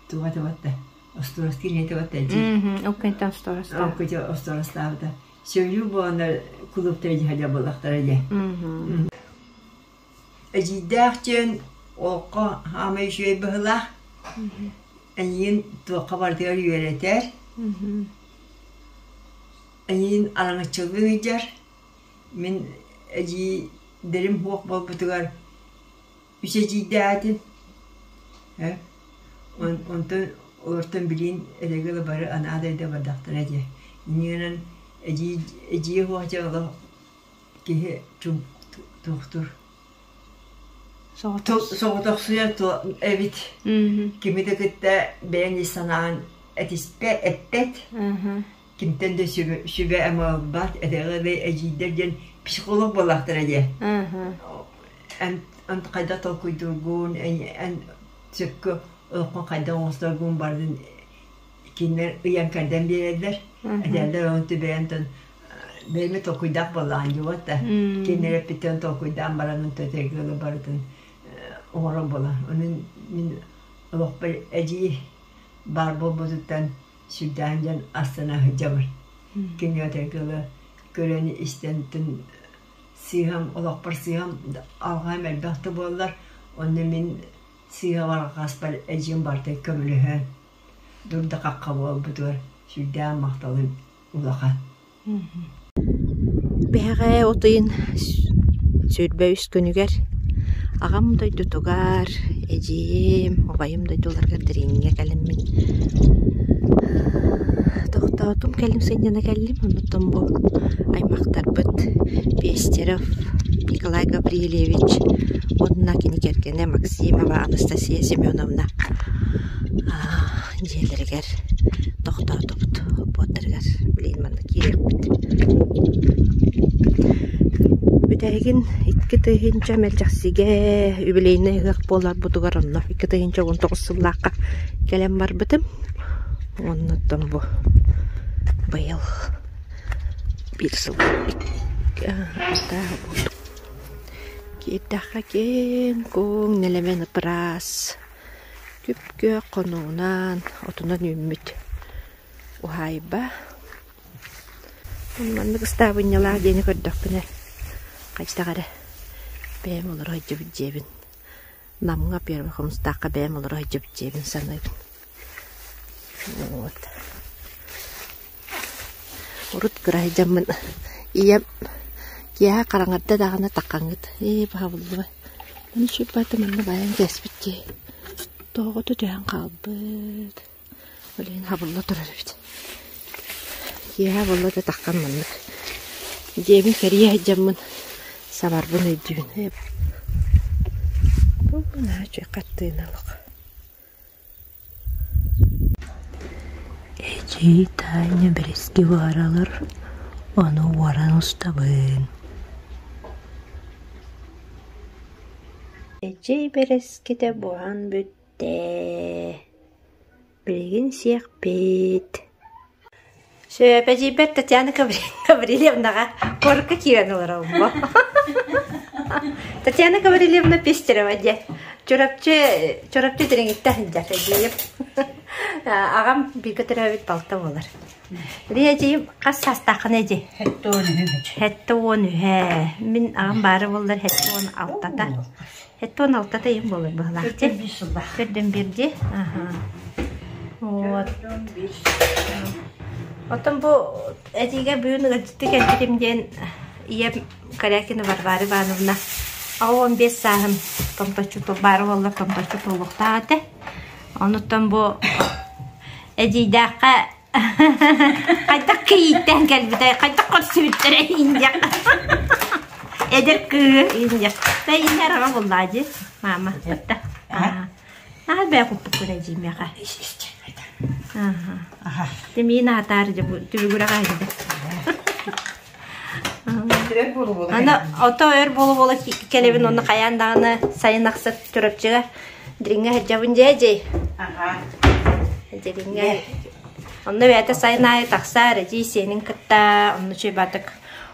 Speaker 3: туох этэ батта остуорастыыр этэ батта эдьиий.
Speaker 1: Ол кэнниттэн остуорастаабыта.
Speaker 3: Ол кэнниттэн остуорастаабыта. Сөбүлүүр буоланнар кулууптара дьэ сылдьар буоллахтара дьэ. Эдьиийдээх диэн олоххо хаамай үчүгэй быһыылаах. Эйигин туохха барытыгар үөрэтэр. Эйигин араҥаччылыы сылдьар. Мин эдьиийдэрим суох буолбутугар үс эдьиийдээх этим. Онтон олортон билигин этэҥҥэ да бары анаа дойду бардахтара дии. Инньэ гынан эдьиий эдьиийэ суох дьэ олох киһи туохтуур соҕотохсуйар эбит кими да кытта бэйэҥ ис санааҕын этиспэ эппэт кимтэн да сүбэ-ама ылбат этэҕэ эдьиийдэр диэн психолог буоллахтара диэ эн хайдах толкуйдуургун эн сөпкө олоххун хайдах оҥосторгун барытын кинилэр ыйан-кэрдэн биэрэллэр. Этэллэр онту бэйэн бэйэми толкуйдаах буоллаҕын дьуот да. Кинилэр эппиттэн толкуйдаан баран онто этэргэ барытын оҥорор буолан. Онон мин Олохпор эдьиий баар буолбутуттан сүрдээх дьон астына сылдьабын. Кини этэргэ көрөн-истэн сыыһам, олохпор сыыһам алҕаһым элбэх да буоллар, онно мин сыыһабар алҕаспар эдьиийим барыта көмөлөһөн, дурда-хахха буолбутугар сүрдээх махталым улахан.
Speaker 1: Биһэҕэ от ыйын 23 күнүгэр аҕам дойдутугар эдьиийим, убайым дойдуларыгар Дириҥҥэ кэлэммин тохтоотум, кэлим сынньана кэллим. Онтон бу аймахтарбыт Пестеров Николай Гаврильевич уонна кини кэргэнэ Максимова Анастасия Семеновна дьиэлэригэр тохтоотубут олбуордарыгар билигин манна киириэхпит. Бүтэһигин 2000 мэлдьэхсигэ юбилейнай ыһыах буоларбытыгар онно 2019 сыллаахха кэлэн барбытым. Оннуттан бу быйыл биир сыл киирдэххэ киэҥ-куоҥ нэлэмэн ыпыраас Күп-күөх хонуунан, отунан үүммүт уһаайба. Маннык ыстаабынньалаах диэни көрдөхпүнэ, хайдах эрэ бэйэм олоро сылдьыбыт дьиэбин, Намҥа Первый Хомустаахха бэйэм олоро сылдьыбыт дьиэбин саныыбын. Вот. Урут кыра сылдьаммын ийэм киэһэ хараҥарда даҕаны таххаҥҥыт ээ баһабыллыбат Маны сүппэт манна байан кээспит дии. Тоҕото түһэн хаалбыт. Ол иһин хабылла турар эбит. Киэһэ буолла да таххан маннык. Дьиэбин кэрийэ сылдьаммын сабарбын өйдүүбүн. Бу наһаа үчүгэй хартыына олох. Эдьиий Таня бэрэски буһаралар, ону уоран устабын Эдьиий бэрэскитэ буһан бүттэ, билигин сиэхпит Сөп, эдьиийбэр Татьяна Гаврильевнаҕа куоракка киирэн олоробун бу. Татьяна Гаврильевна Пестерева диэн Чурапчы, Чурапчы Дириҥиттэн сылдьар эдьиийим. Аҕам бииргэ төрөөбүт балта буолар. Ри эдьиийим хас саастааххын эдьиий? 73. Мин аҕам баара буоллар 76-та. 76-та ийэм буолар быһыылаах дии. Төрдүн биир дии. Вот. Оттон бу этиигэ бүгүн ыалдьытты кэлбитим диэн ийэм Корякина Варвара Ивановна 85 сааһын томточчу баара буоллар томточчу туолуохтаах этэ. Онуттан бу эдьиийдээххэ хайдах кийииттээн кэлбитэй, хайдах көрсүбүттэрэ индиэх. Эдэр кыыһы индиэх. Тэйиннэр араҕа буллаа дии, мама. Наһаа бэйэ куппуккун эдьииймиэхэ. Тимиин аатаар түбүгүрэҕэ иһдэ. Аны ото өр буола-буола кэлэбин онно хайаан даҕаны сайын ахса Чурапчыга Дириҥҥэ сылдьабын дьээ дьэй. Дириҥҥэ. Онно бэйэтэ сайын аайы тахсаар эдьиий сиэнин кытта онно чуйбатык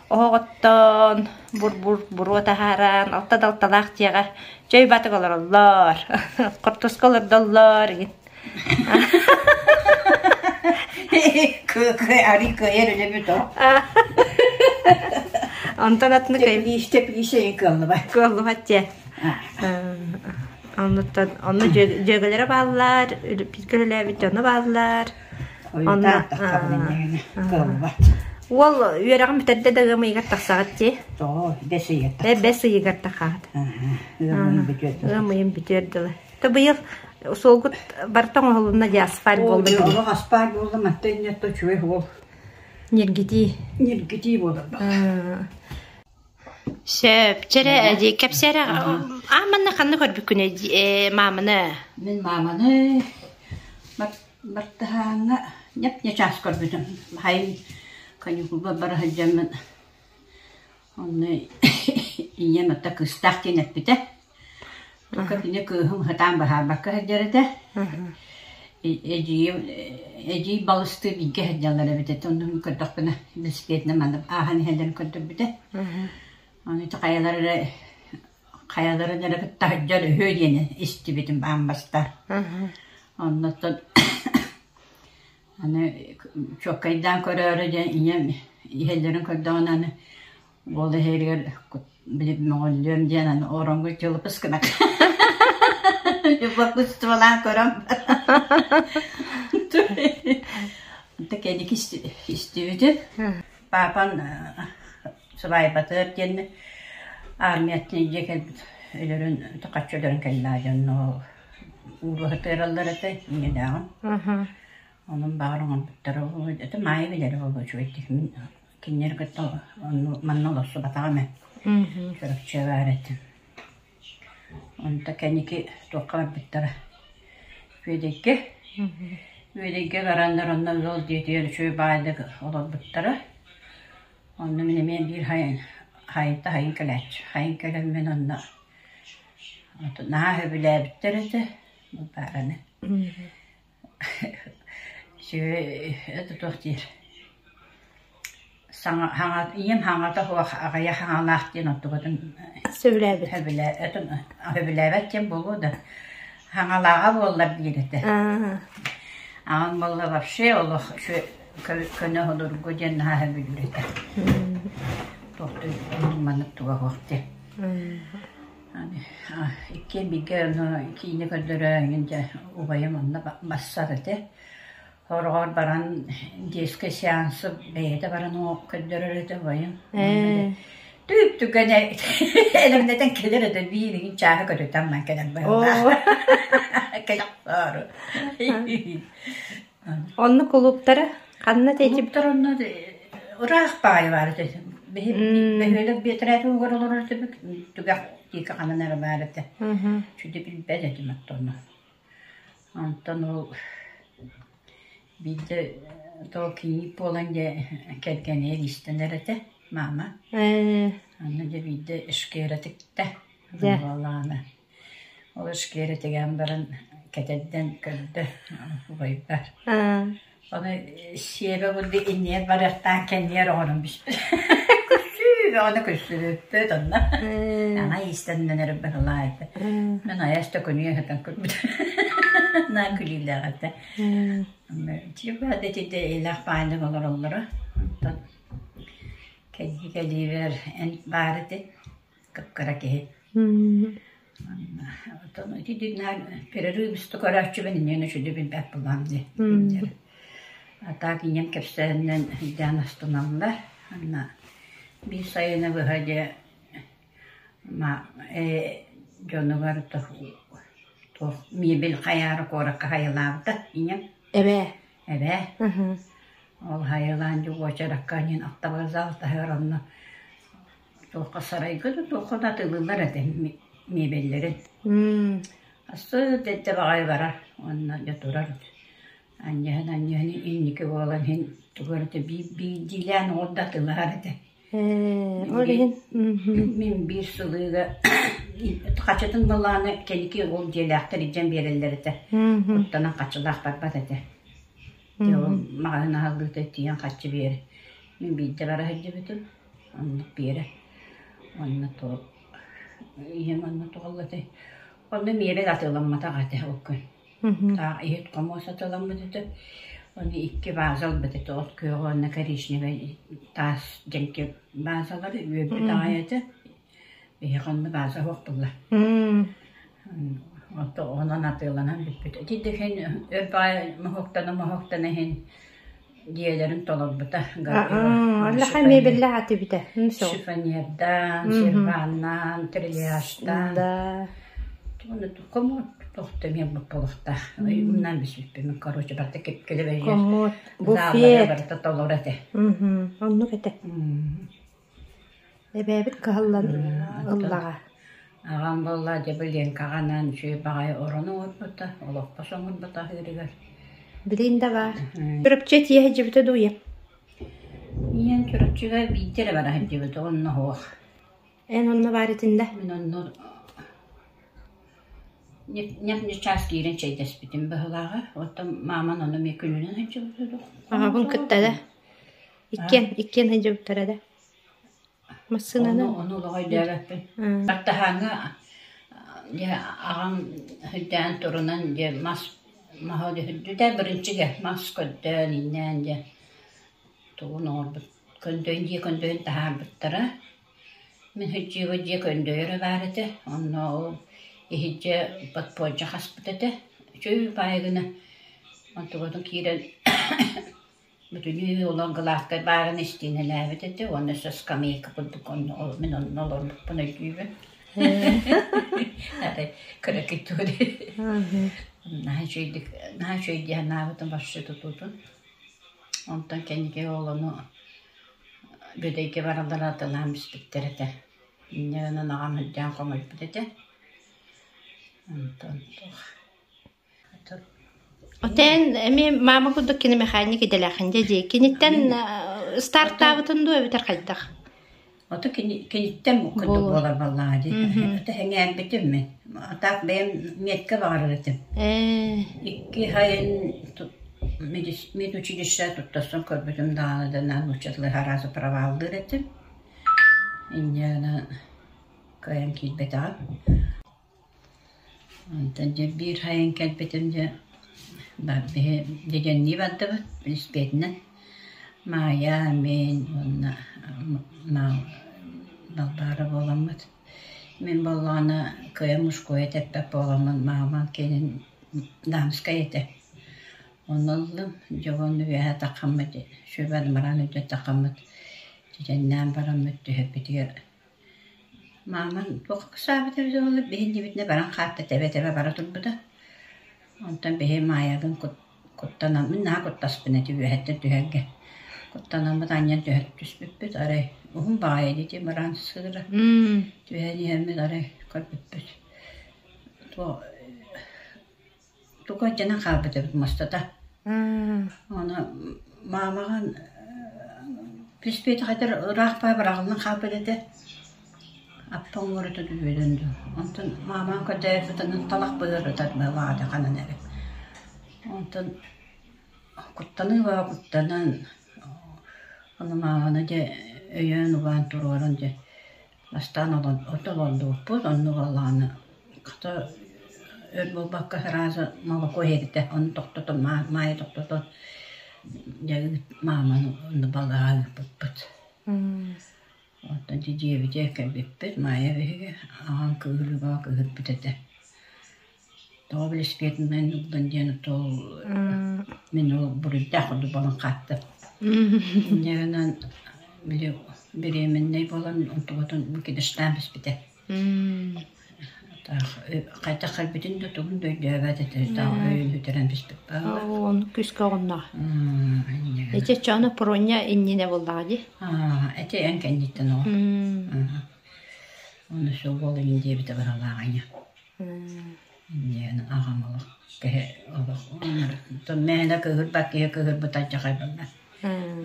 Speaker 1: оһох оттон бур-бур буруо таһааран алта далталаах дьиэҕэ чөй-батык олороллор. Хортуоска олордоллор игин.
Speaker 6: Арый кыайар үлэбит о.
Speaker 1: Онтон атыны
Speaker 6: Тэплиис тэплиис кыаллыбат.
Speaker 1: Кыаллыбат дьэ. Оннуттан онно дьүөгэлэрэ бааллар, бииргэ үлэлээбит дьоно бааллар.
Speaker 6: Онно кыаллыбат.
Speaker 1: Уол үөрэҕин бүтэрдэ да ыам ыйыгар тахсаҕыт дии.
Speaker 6: Тоҕо бэс ыйыгар
Speaker 1: тахсаҕыт. Бэс ыйыгар тахаҕыт.
Speaker 6: Ыам ыйын бүтүөр дылы.
Speaker 1: Ыам ыйын бүтүөр дылы. То быйыл суолгут барыта оҥоһулунна дии асфальт буолла дии.
Speaker 6: Олох асфальт буолла мантан инньэ үчүгэй уол.
Speaker 1: Ньиргитии.
Speaker 6: Ньиргитии буолар.
Speaker 1: Сөп, чэрэ дии кэпсээрэ аа манна ханна көрбүккүн э мааманы?
Speaker 6: Мин мааманы бартыһааҥҥа ньап-ньачаас көрбүтүм. Хайын каникулга бара сылдьаммын онно ийэм ата кыыстаах диэн эппитэ. Тука кини кыыһым сатаан быһаарбакка сылдьар этэ. Эдьиийим эдьиий балыстыы бииргэ сылдьаллар эбит этэ. Онно мин көрдөхпүнэ велосипедынан манна ааһан иһэллэрин көрдөрбүтэ. Аны ити хайалар эрэ Хайаларын эрэ кытта сылдьар үһү диэн истибитим аан бастаан. Оннуттан аны чуоккайдаан көрөөрү диэн ийэм иһэллэрин көрдөҕүнэ аны уол иһэригэр били мөҕүллүөм диэн аны ороҥҥо чылыпыс гына любопытстволаан көрөн Онто кэнники истибитим. Папам сыбаайбатыгар диэн армияттан илдьэ кэлбит өлөрөн хаччы өлөрөн кэллэ дьонно ууруһатыараллар этэ ийэлээҕим. Онон баҕар оҥорбуттара это Маайа билэрэ буолуо үчүгэйдик мин кинилэри кытта манна олорсубатаҕым ээ. Чурапчы баар этим. Онто кэнники туохха барбыттара Үөдэйгэ. Үөдэйгэ бараннар онно ыал дьиэтигэр үчүгэй баайдык олорбуттара. Онно мин эмиэ биир хайын хайынта хайын кэлээччи. Хайын кэлэн мин онно наһаа сөбүлээбиттэр этэ баараны. Үчүгэй это туох диир Саҥа хаҥа ийэм хаҥата суох аҕыйах хаҥалаах диэн оттубутун
Speaker 1: Сөбүлээбит.
Speaker 6: сөбүлээ сөбүлээбэт диэн буолуо да хаҥалааҕа буоллар диир этэ. Аҕам буолла вообще олох көнө судургу диэн наһаа сөбүлүүр этэ. Туохтуй маннык туга суох диэн. Иккиэн бииргэ ону киинэ көрдөрө эҥин дьэ убайым онно барсар этэ. Хороҕор баран детскэй сеансы бэйэтэ баран көрдөрөр этэ убайым. Түп-түгэнэ элэҥнэтэн кэлэр этэ биир игин чааһы көтүтэн ман кэлэн быһыылаах. Кэлэхсоору.
Speaker 1: Онно кулууптара ханна тэйдибит?
Speaker 6: Кулууптар онно ыраах баайы баар этэ. Бөһүөлэк биэтэрээт угар олорор этибит. Түгэх диэки ханан эрэ баар этэ. Сүдү билбэт этим оттону. Онтон ол биирдэ то кийиит буолан дьэ кэргэнигэр иистэнэр этэ маама. Аны дьэ биирдэ ишкиэрэ тиктэ буоллаҕына. Ол ишкиэрэ тигэн баран кэтэрдэн көрдө убайбар. Ону сиэбэ курдук иннигэр барыахтаах кэннигэр оҥорон бүспүт. Күлсүү бөҕөнү күлсүбүппүт онно. Ана иистэннэн эрэ быһылаа этэ. Мин айас да күнү ыһытан көрбүт. Наа күлүүлээх этэ. Тиба да итинде илэх баайдык олороллоро. Онтон кэлии кэлиибэр эн баар ити. Кып-кыра киһи. Оттон ити перерыв көрөөччүбүн инньэ үчүгэй билбэт буоллаҕым дии. А так ийэм кэпсээнинэн өйдөөн астыналлар. Анна биир сайыны быһа дьэ дьонугар туох мебель хайаары куоракка хайалаабыта ийэм.
Speaker 1: Эбээ.
Speaker 6: Эбээ. Ол хайалаан дьэ уочаракка диэн автовокзал таһыгар онно Туохха сарайга да туохха да атыылыыллар этэ миэбэллэрин. Астыыт эрдэ баҕайы барар уонна дьэ турар анньыһан анньыһан инники буолан иһин тугу эрэ биирдиилээн оҕор да атыылаһар этэ.
Speaker 1: Ол иһин
Speaker 6: Мин биир сылыыга хачытын былааны кэнники ол дьиэлээхтэр илдьэн биэрэллэр этэ. Куттанан хаччылаах барбат этэ. Дьэ ол маҕаһыын аһыллыыта тиийэн хаччы биэрэ. Мин биирдэ бара сылдьыбытым. Оннук биэрэ. Онно туох ийэм онно туох этэй? Онно миэбэл атыыламматах этэ ол күн. Таах иһит хомуос атыыламмыт этэ. Ону икки ваза ылбыт этэ. От күөҕэ уонна коричневай таас дьэҥкэ вазалары үөрбүт аҕай этэ. Биһиэхэ онно ваза суох буолла. Онон атыыланан бүппүт. Ити да иһин өр баҕайы моһуоктана-моһуоктана иһин дьиэлэрин толорбута.
Speaker 1: Аллаха мебеллээх атыбыта.
Speaker 6: Шифонердаан, серваннаан, трильяжтаан. Комод тохто эмиэ буолуохтаах. Умнан бүспүппүн. Короче, барыта кэпкэлэ
Speaker 1: Комод, буфет.
Speaker 6: Барыта толору этэ.
Speaker 1: Оннук этэ. Эбээбит кыһаллан ыллаҕа.
Speaker 6: Аҕам буолла дьэ Ленкаҕа анаан үчүгэй баҕайы орону оҥорбута, олоппос оҥорбута аһыырыгар.
Speaker 1: Билигин да баар. Чурапчы тиийэ сылдьыбыта дуу ийэм?
Speaker 6: Ийэм Чурапчыга биирдэ эрэ бара сылдьыбыта, онно суох.
Speaker 1: Эн онно баар этин да?
Speaker 6: Мин онно не час киирэн чэйдэспитим быһыылааҕа. Оттон мааман ону эмиэ күнүнэн сылдьыбыта дуу?
Speaker 1: Аҕабын кытта да? Иккиэн, иккиэн сылдьыбыттара да? Массыынанан?
Speaker 6: Ону, ону олох өйдөөбөппүн. Бартаһааҥҥа дьэ аҕам үрдээн турунан дьэ мас маһа үрдүтэ биринчигэ мас көрдөөн иҥнээн дьэ тугун оҥорбут көндөйүн дьиэ көндөйүн таһаарбыттара. Мин сылдьыыбыт дьиэ көндөйөрө баар этэ, онно ол иһирдьэ подполье хаспыт этэ, үчүгэй баайы гына онтубутун киирэн бүтүнүү улахан гладкай баарын истиэнэлээбит этэ уонна өссө скамейка курдук онно мин онно олорбуппун өйдүүбүн. Арай кыракый тугу наһаа үчүгэйдик наһаа үчүгэй дии санаабытым вообще тутуутун. Онтон кэнники ол ону Бүтэйгэ бараллара атылаан бүспүттэр этэ. Инньэ гынан аҕам үрдээн хомойбут этэ. Онтон туох
Speaker 1: Оттон эмиэ маама курдук кини механик идэлээхин дьэ дии. Киниттэн стартаабытын дуо эбэтэр хайдах?
Speaker 6: Ото киниттэн курдук буолар буоллаҕа дии. Ото сэҥээрбитим мин. Так бэйэм метка баҕарар этим. Икки сайын медучилище туттарсан көрбүтүм даҕаны да нууччалыы араас проваллыыр этим. Инньэ гынан кыайан киирбэтэҕим. Онтон дьэ биир сайын кэлбитим дьэ биһи дьэдьэннии бардыбыт велосипединэн. Маайа, мин уонна Балбаара буоламмыт. Мин буоллаҕына кыайан мужское тэппэт буоламмын маамам киэнин дамскай этэ. Онно ыллым, дьэ уонна үөһэ таххаммыт сүбэ мыраан үрдүгэр таххаммыт дьэдьэннээн бараммыт түһэрбитигэр Мааман туох ыксаабыта эбитэ буолла, биһи иннибитинэ баран хаатта тэбэ-тэбэ бара турбута. Онтон биһи Маайабын куттанан, мин наһаа куттаспын этэ үөһэттэн түһэргэ. Куттанаммыт анньан түһэр түспүппүт, арай уһун баҕайы дии мыраан сыыра. Түһэн иһэммит арай көрбүппүт. Туох Тугу алдьанан хаалбыт эбит муостата. Ону маамаҕын түспүөтэхэтэр ыраах баа быраҕыллан хаалбыт этэ. Аппа оҥорута түһүөдэн дуу. Онтон маамаҕын көрдөөбүтүнэн талах быһыарытар баҕата ханан эрэ. Онтон куттаныы баа куттанан ону мааманы дьэ өйөөн-убаан туруоран дьэ Бастаан от олордубуппут, оннук буоллаҕына хата өр буолбакка сразу молоко иһэрдэ, ону тохтотон, Маайа тохтотон, дьэ мааманы онно балыыһаҕа ыыппыппыт. Оттон ити дьиэбитигэр кэлбиппит, Маайа биһиги аҕам кыыһырыыга кыыһырбыт этэ. Тоҕо велосипедынан ыллын диэн ол мин ол буруйдаах курдук буолан хааттым. Инньэ гынан били беременнэй буолан онтугутун выкидыштаан биспитэ. Хайдах кэлбитин да тугун да өйдөөбөт этэ өйүн сүтэрэн биспит бааллар.
Speaker 1: Ону күүскэ оҕуннаҕа. Ити оччоҕуна Проня иннинэ буоллаҕа дии.
Speaker 6: Ити эн кэнниттэн оҕо. Ону сол буолайын диэбитэ быһалааҕа Диэн аҕам олох киһи олох мээнэ кыыһырбат киһи кыыһырбыт алдьархай буолла.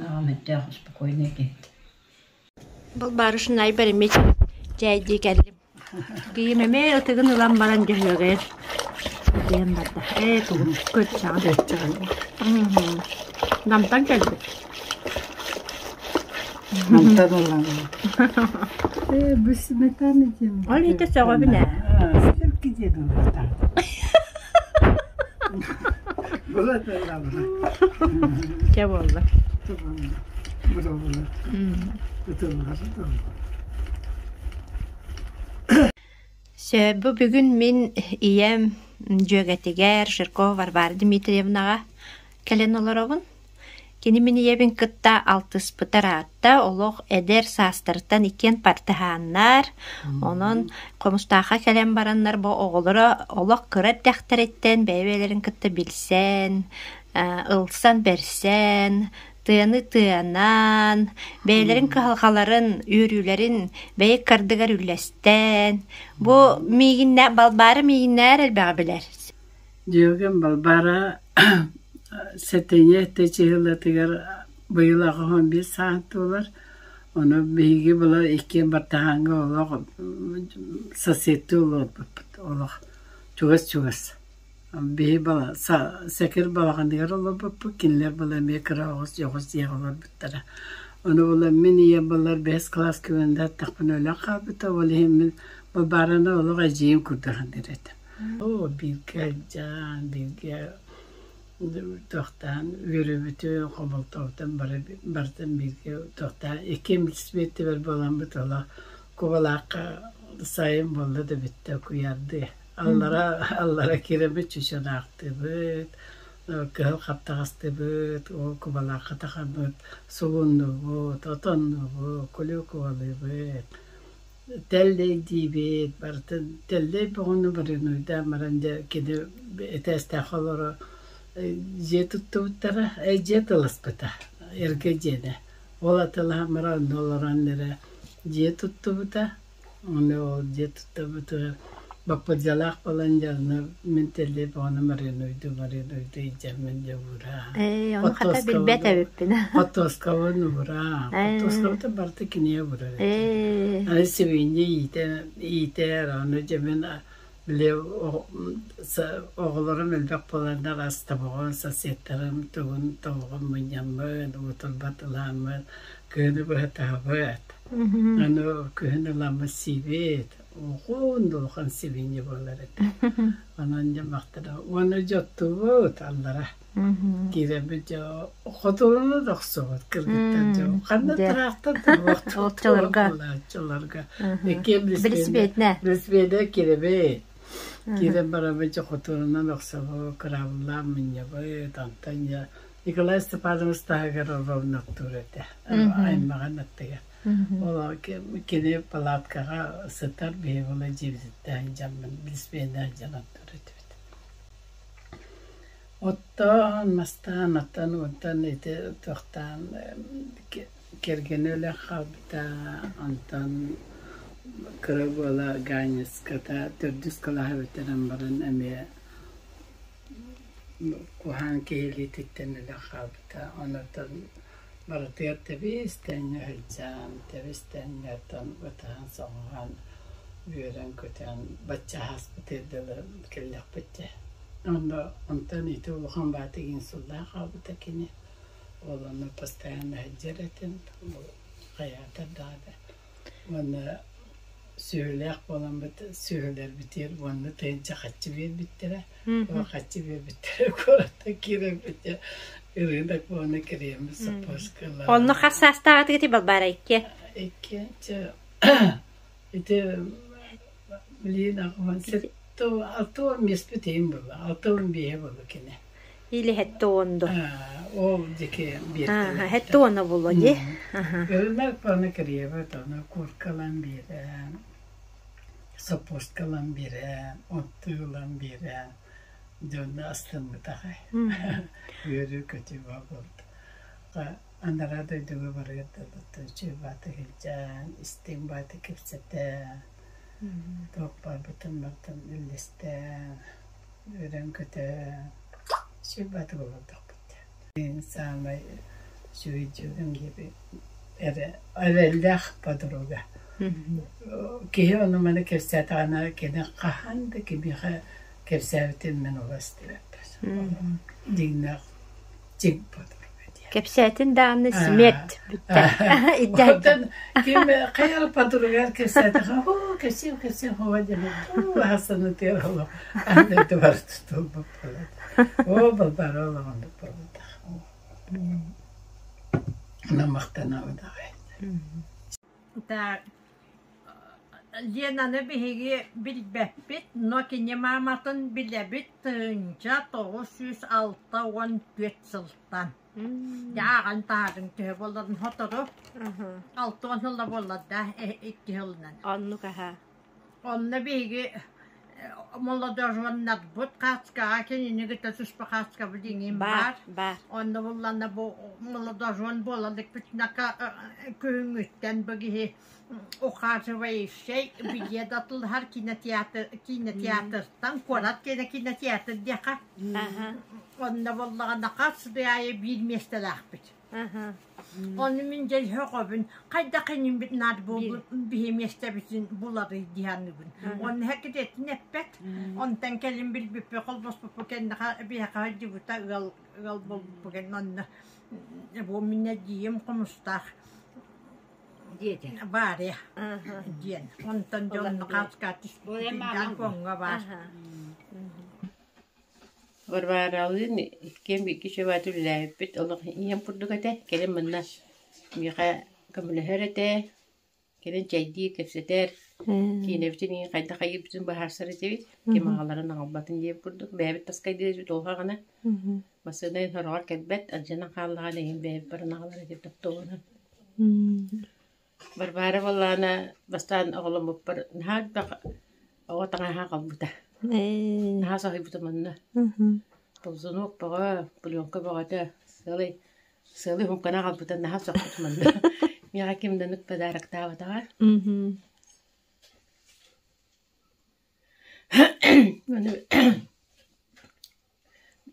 Speaker 6: Аҕам өйдөөх спокойный киһи
Speaker 1: Балбаарышын айбар эмиэ чээйдии кэллим. Киһим эмиэ ытыгын ылан баран дьөһүөгэр диэн барда. Ээ тугун көрсөҕүн. Намтан кэлбит.
Speaker 7: Мантан ылан. Ээ, бу сметана диэн.
Speaker 1: Ол иһитэ сөҕөбүн ээ.
Speaker 7: Сирки диэн ылбыта. Была
Speaker 1: Чэ буолла. Сөп, бу бүгүн мин ийэм дьүөгэтигэр Жиркова Варвара Дмитриевнаҕа кэлэн олоробун. Кини мин ийэбин кытта алтыспыта ыраатта, олох эдэр саастарыттан иккиэн партыһааннар, онон Хомустаахха кэлэн бараннар бу оҕолоро олох кыра эрдэхтэриттэн бэйэ-бэйэлэрин кытта билсэн, ылсан-бэрсэн, тыаны тыанан, бэйэлэрин кыһалҕаларын, үөрүүлэрин бэйэ ыккардыгар үллэстэн, бу миигиннэ Балбаара миигиннээр элбэҕи билэр.
Speaker 7: Дьүөгэм Балбаара сэтинньи эртэ чыһыылатыгар быйыл 85 сааһын туолар. Ону биһиги була иккиэн бартаһааҥҥа олох соседтыы олорбуппут олох чугас-чугас. Биһи Сэкир балаҕаныгар олорбуппут, кинилэр була эмиэ кыра оҕус дьоҕус дьиэҕэ олорбуттара. Ону була мин ийэм буоллар бэһис кылааска үөрэнэ аттахпына өлөн хаалбыта. Ол иһин мин Балбаараны олох эдьиийим курдук саныыр этим. Оо, бииргэ сылдьан, бииргэ туохтаан үөрүүбүтүн, хомолтобутун бары барытын бииргэ туохтаан иккиэн билсибиттибэр буоламмыт олох Кубалаахха сайын буолла да бүттэ куйаардыы. Аллара аллара киирэммит чучунаахтыыбыт, кыһыл хаптаҕастыыбыт, ол Кубалаахха тахаммыт сугуннуубут, отоннуубут, кулюквалыыбыт. Тэллэйдиибит, барытын тэллэй бөҕөнү барынуйдаан баран дьэ кини этээстээх олоро дьиэ туттубуттара, дьиэ тыласпыта, эргэ дьиэнэ. Ол атылаһан баран онно олорон эрэ дьиэ туттубута. Ону ол дьиэ туттубутугар баппырдьалаах буолан дьэ ону мин тэллэй бөҕөнү маринуйдуу маринуйдуу илдьэммин дьэ уураа.
Speaker 1: Ээ, ону хата билбэт эбиппин.
Speaker 7: Хортуоскабын уураа. Хортуоскабытын барыта кинигэ уурар этэ.
Speaker 1: Ээ.
Speaker 7: Аны сибиинньэ иитэ иитэр, ону дьэ мин били оҕолорум элбэх буоланнар ас тобоҕун, соседтарым тугун тобоҕун мунньаммын, уутурбат ылааммын кыһыны быһа таһабыт. Аны күһүн ыламмыт сиибит. Уһун да улахан сибиинньэ буолар этэ. Онон дьэ махтана. Уонна дьоттубут аллара. Киирэммит дьэ хотуруну да охсубут кыргыттар дьэ ханна тыраахтар да
Speaker 1: Оччолорго.
Speaker 7: Оччолорго. Иккиэн
Speaker 1: Билисипиэтинэ.
Speaker 7: Билисипиэтинэ киирэбит. Киирэн бараммыт дьэ хотурунан охсобут, кыраабыллаан мунньабыт, онтон дьэ Николай Степанович таһыгар оронноттуур этэ. Аймаҕын аттыгар. Ол кини палаткаҕа сытар, биһиги була дьиэбититтэн дьаммын билисипиэтинэн дьон оттуур этибит. Оттоон, мастаан, оттон онтон ити туохтаан кэргэнэ өлөн хаалбыта, онтон кыра буола Гаанньыската төрдүс кылааһы бүтэрэн баран эмиэ куһаҕан киһи илиититтэн өлөн хаалбыта. Онтон барытыгар тэбис-тэҥҥэ сылдьан, тэбис-тэҥҥэ оттон ытаһан-соҥоһон, үөрэн-көтөн бачча ааспытыгар дылы кэллэхпит дьэ. Онно онтон ити улахан баатык инсуллаах хаалбыта кини. Ол онно постоянно сылдьар этим, хайаатар даҕаны. Уонна сүөһүлээх буоламмыт сүөһүлэрбитигэр уонна тыһыынча харчы биэрбиттэрэ. Ол харчы биэрбиттэрэ куораттан киирэрбит дьэ ырыынак буолан кириэммит соппуоскалаах.
Speaker 1: Онно хас саастааҕытыгыт Балбаара икки?
Speaker 7: Икки чэ ити билигин аҕабын алта уон биэспит иһин буолла алта уон биэһэ буолла кини.
Speaker 1: Или хетте уонду.
Speaker 7: Ол диэки биэрдилэр.
Speaker 1: Хетте уона буолуо дии.
Speaker 7: Ырынар паны кириэбит, ону курткалан биэрэн, соппуоскалан биэрэн, оттуу ылан биэрэн, дьонно астыммытах үөрүү-көтүү буолбут. Анараа дойдуга барыар дылы үчүгэй бааты сылдьан, истиҥ бааты кэпсэтэн, туох барбытын барытын үллэстэн, үөрэн-көтөн, сүрбаты олордохпут. Саамай үчүгэй диэби эрэ эрэллээх подруга. Киһи ону-маны кэпсээтэҕинэ кини хаһан да кимиэхэ кэпсээбитин мин олох истибэппин. Дьиҥнээх чиҥ подруга диэн.
Speaker 1: Кэпсээтин даҕаны смерть бүттэ.
Speaker 7: Оттон ким хайа подругар кэпсээтэҕэ оо кэпсиэм кэпсиэм хова диэн хаһасанытыар олох анды бар тутулбут буолат. Оо Балбаара олоҕуннук буолбатах. Онон махтанабын аҕай.
Speaker 6: Так, Ленаны биһиги билбэппит, но кини мааматын билэбит 1964 сылтан. Дьэ ааҕан таһаарыҥ төһө буолларын сотору 60 сыла буоллар да икки сылынан.
Speaker 1: Оннук аһа.
Speaker 6: Онно биһиги молодоженнарбыт хааскаҕа кинини кытта туспа хааскабыт иҥин баар.
Speaker 1: Баар.
Speaker 6: Онно булланна бу молодожен буолалыкпытына күһүҥҥүттэн бу киһи ухаживающай билиэт атыллаһар кинотеатр кинотеатртан куорат киэнэ кинотеатр диэхэ. Онно буоллаҕына хас да аайы биир миэстэлээхпит. Ону мин дьэ сөҕөбүн, хайдах иннибит наар буолбут биһи миэстэбитин буларый дии саныыбын. Уонна һэкитиэтин эппэт. Онтон кэлин билбиппит холбоспуппут кэннэ биһиэхэ сылдьыбыта ыал ыал буолбуппут кэннэ онно бу мин эдьиийим Хомустаах. Диэтэ.
Speaker 8: Варя диэн. Онтон дьон хааска түспүт фоҥҥа баар.
Speaker 9: Варваралыын иккиэн бииргэ үчүгэйдик үлэлээбиппит олох ийэм курдук этэ. Кэлин манна миэхэ көмөлөһөр этэ. Кэлин чэйдиир, кэпсэтэр, киинэбитин иһин хайдах хайыырбытын быһаарсар этибит. Ким аҕаларын аҕалбатын диэбит курдук. Бэйэбит таскайдыыр этибит ол хаҕана. Массыына иһин сороҕор кэлбэт, алдьанан хааллаҕына иһин бэйэбит баран аҕалар этибит автобуһунан. Варвара буоллаҕына бастаан оҕоломмуппар наһаа элбэх оҕо таҥаһа аҕалбыта. Наһаа соһуйбутум онно. Ползунок бөҕө, пленка бөҕөтө, сыалай сыалай уһумканы аҕалбыта наһаа сөхпүтүм онно. Миэхэ ким да оннук подароктаабатаҕа. Аны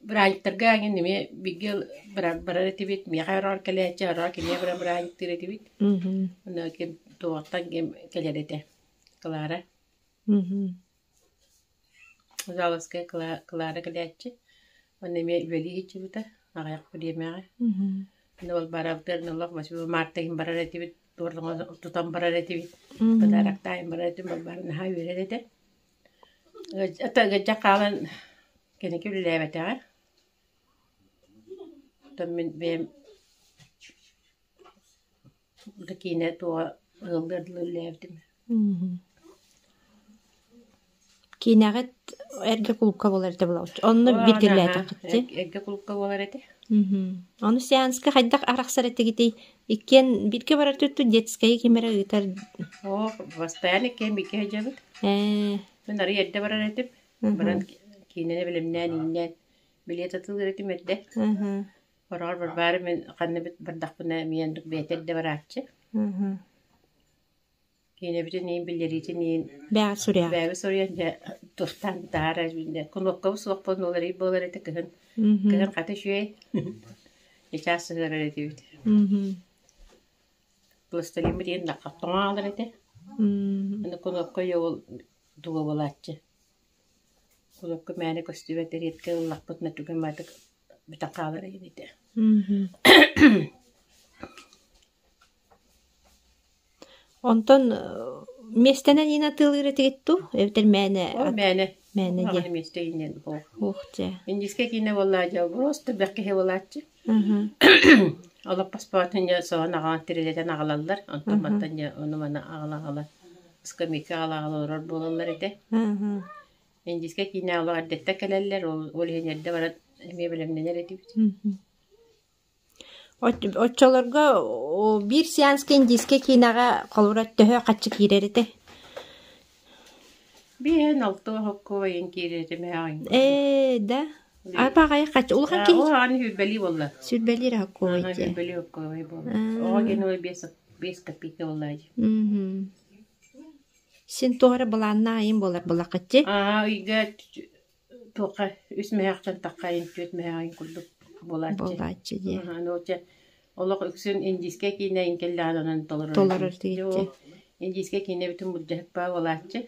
Speaker 9: Бырааһынньыктарга эҥин эмиэ бииргэ барар этибит, миэхэ ороон кэлээччи, ороон киниэхэ баран бырааһынньыктыыр этибит. Онно ким туохтан ким кэлэр этэ Клара. Заловская Клара кэлээччи. Онно эмиэ үлэлии сылдьыбыта аҕыйах бириэмэҕэ. Онно ол барабытыгар олох 8 марта иһин барар этибит, тутан барар этибит, подароктаан барар этим, Балбаара наһаа үөрэр этэ. Ыалдьа хаалан кэнники үлэлээбэтэҕэ. Оттон мин бэйэм да киинэ туоҕа ыаллыар дылы үлэлээбитим.
Speaker 1: Киинэҕит эргэ кулукка буолар этэ буолааччы. Онно бииргэлээтэххит дии.
Speaker 9: Эргэ кулукка буолар этэ.
Speaker 1: Ону сеанска хайдах арахсар этигитий? Иккиэн бииргэ барар түттү детскайы ким эрэ ыытар.
Speaker 9: Оо, постоянно иккиэн бииргэ сылдьабыт.
Speaker 1: Ээ.
Speaker 9: Мин арыый эрдэ барар этим. Баран киинэни бэлэмнээн ииннээн билиэт атыылыыр этим эрдэ. Хороҕор барбаары мин ханна бардахпына эмиэ оннук бэйэтэ эрдэ барааччы. Киинэбитин иин биллэриитин иин
Speaker 1: Бэҕэ суруйаҕыт.
Speaker 9: бэйэбит суруйан дьэ тустаан таһаара кунуопкабыт суох буолан ол эрэй буолар этэ кыһын. Кыһын хата үчүгэй. Чаас сыһыарар этибит. Пластилиммыт иһин тоҥо хаалар этэ. Аны кунуопка ол туга буолааччы. Кунуопка мээнэ көстүбэт эриэккэ ыллахпытына түгэн баатык бүтэн хаалар этэ.
Speaker 1: Онтон миэстэнэн иин атыылыыр этигит дуу? Эбэтэр мээнэ
Speaker 9: Ол мээнэ.
Speaker 1: мээнэ диэ.
Speaker 9: Маҕаны миэстэ иинэн суох.
Speaker 1: Уох дьэ.
Speaker 9: Индийскэй киинэ буоллаа дьэ просто бэх киһи буолааччы. Олоппоспоотун дьэ соһон аҕалан тирилэтэн аҕалаллар. Онтон мантан дьэ ону-маны аҕала-аҕала скамейка аҕала-аҕала олорор буолаллар этэ. Индийскэй киинэ олох эрдэттэн кэлэллэр, ол, ол иһин эрдэ баран эмиэ бэлэмнэнэр этибит.
Speaker 1: Оччолорго биир сеанска индийскэй киинэҕэ холобура төһө хаччы киирэр этэ?
Speaker 9: Биэһэн алта оһокко айан киирэр этим ээҕиҥ.
Speaker 1: Ээ, да. Апаҕай хаччы улахан киһи.
Speaker 9: Оо, аны сүүрбэлии буолла.
Speaker 1: Сүүрбэлиир оһоккуой
Speaker 9: Ага,
Speaker 1: дии.
Speaker 9: сүүрбэлии оһоккуой буолла. Оҕо диэн ой биэс копейка буолла дии.
Speaker 1: Син туох эрэ былааннаах айын буолар булаххытчы.
Speaker 9: Аа, ыйга туохха үс мөһөөхтөн таххайын, түөрт мөһөөҕүн курдук буолааччы.
Speaker 1: Буолааччы дии.
Speaker 9: Аха, ну чэ, олох үксүн индийскэй киинэ инкэллээн онон толорор
Speaker 1: Толорор
Speaker 9: этим. Дьэ,
Speaker 1: диэччи.
Speaker 9: ол индийскэй киинэбитин былдьаһык баа буолааччы.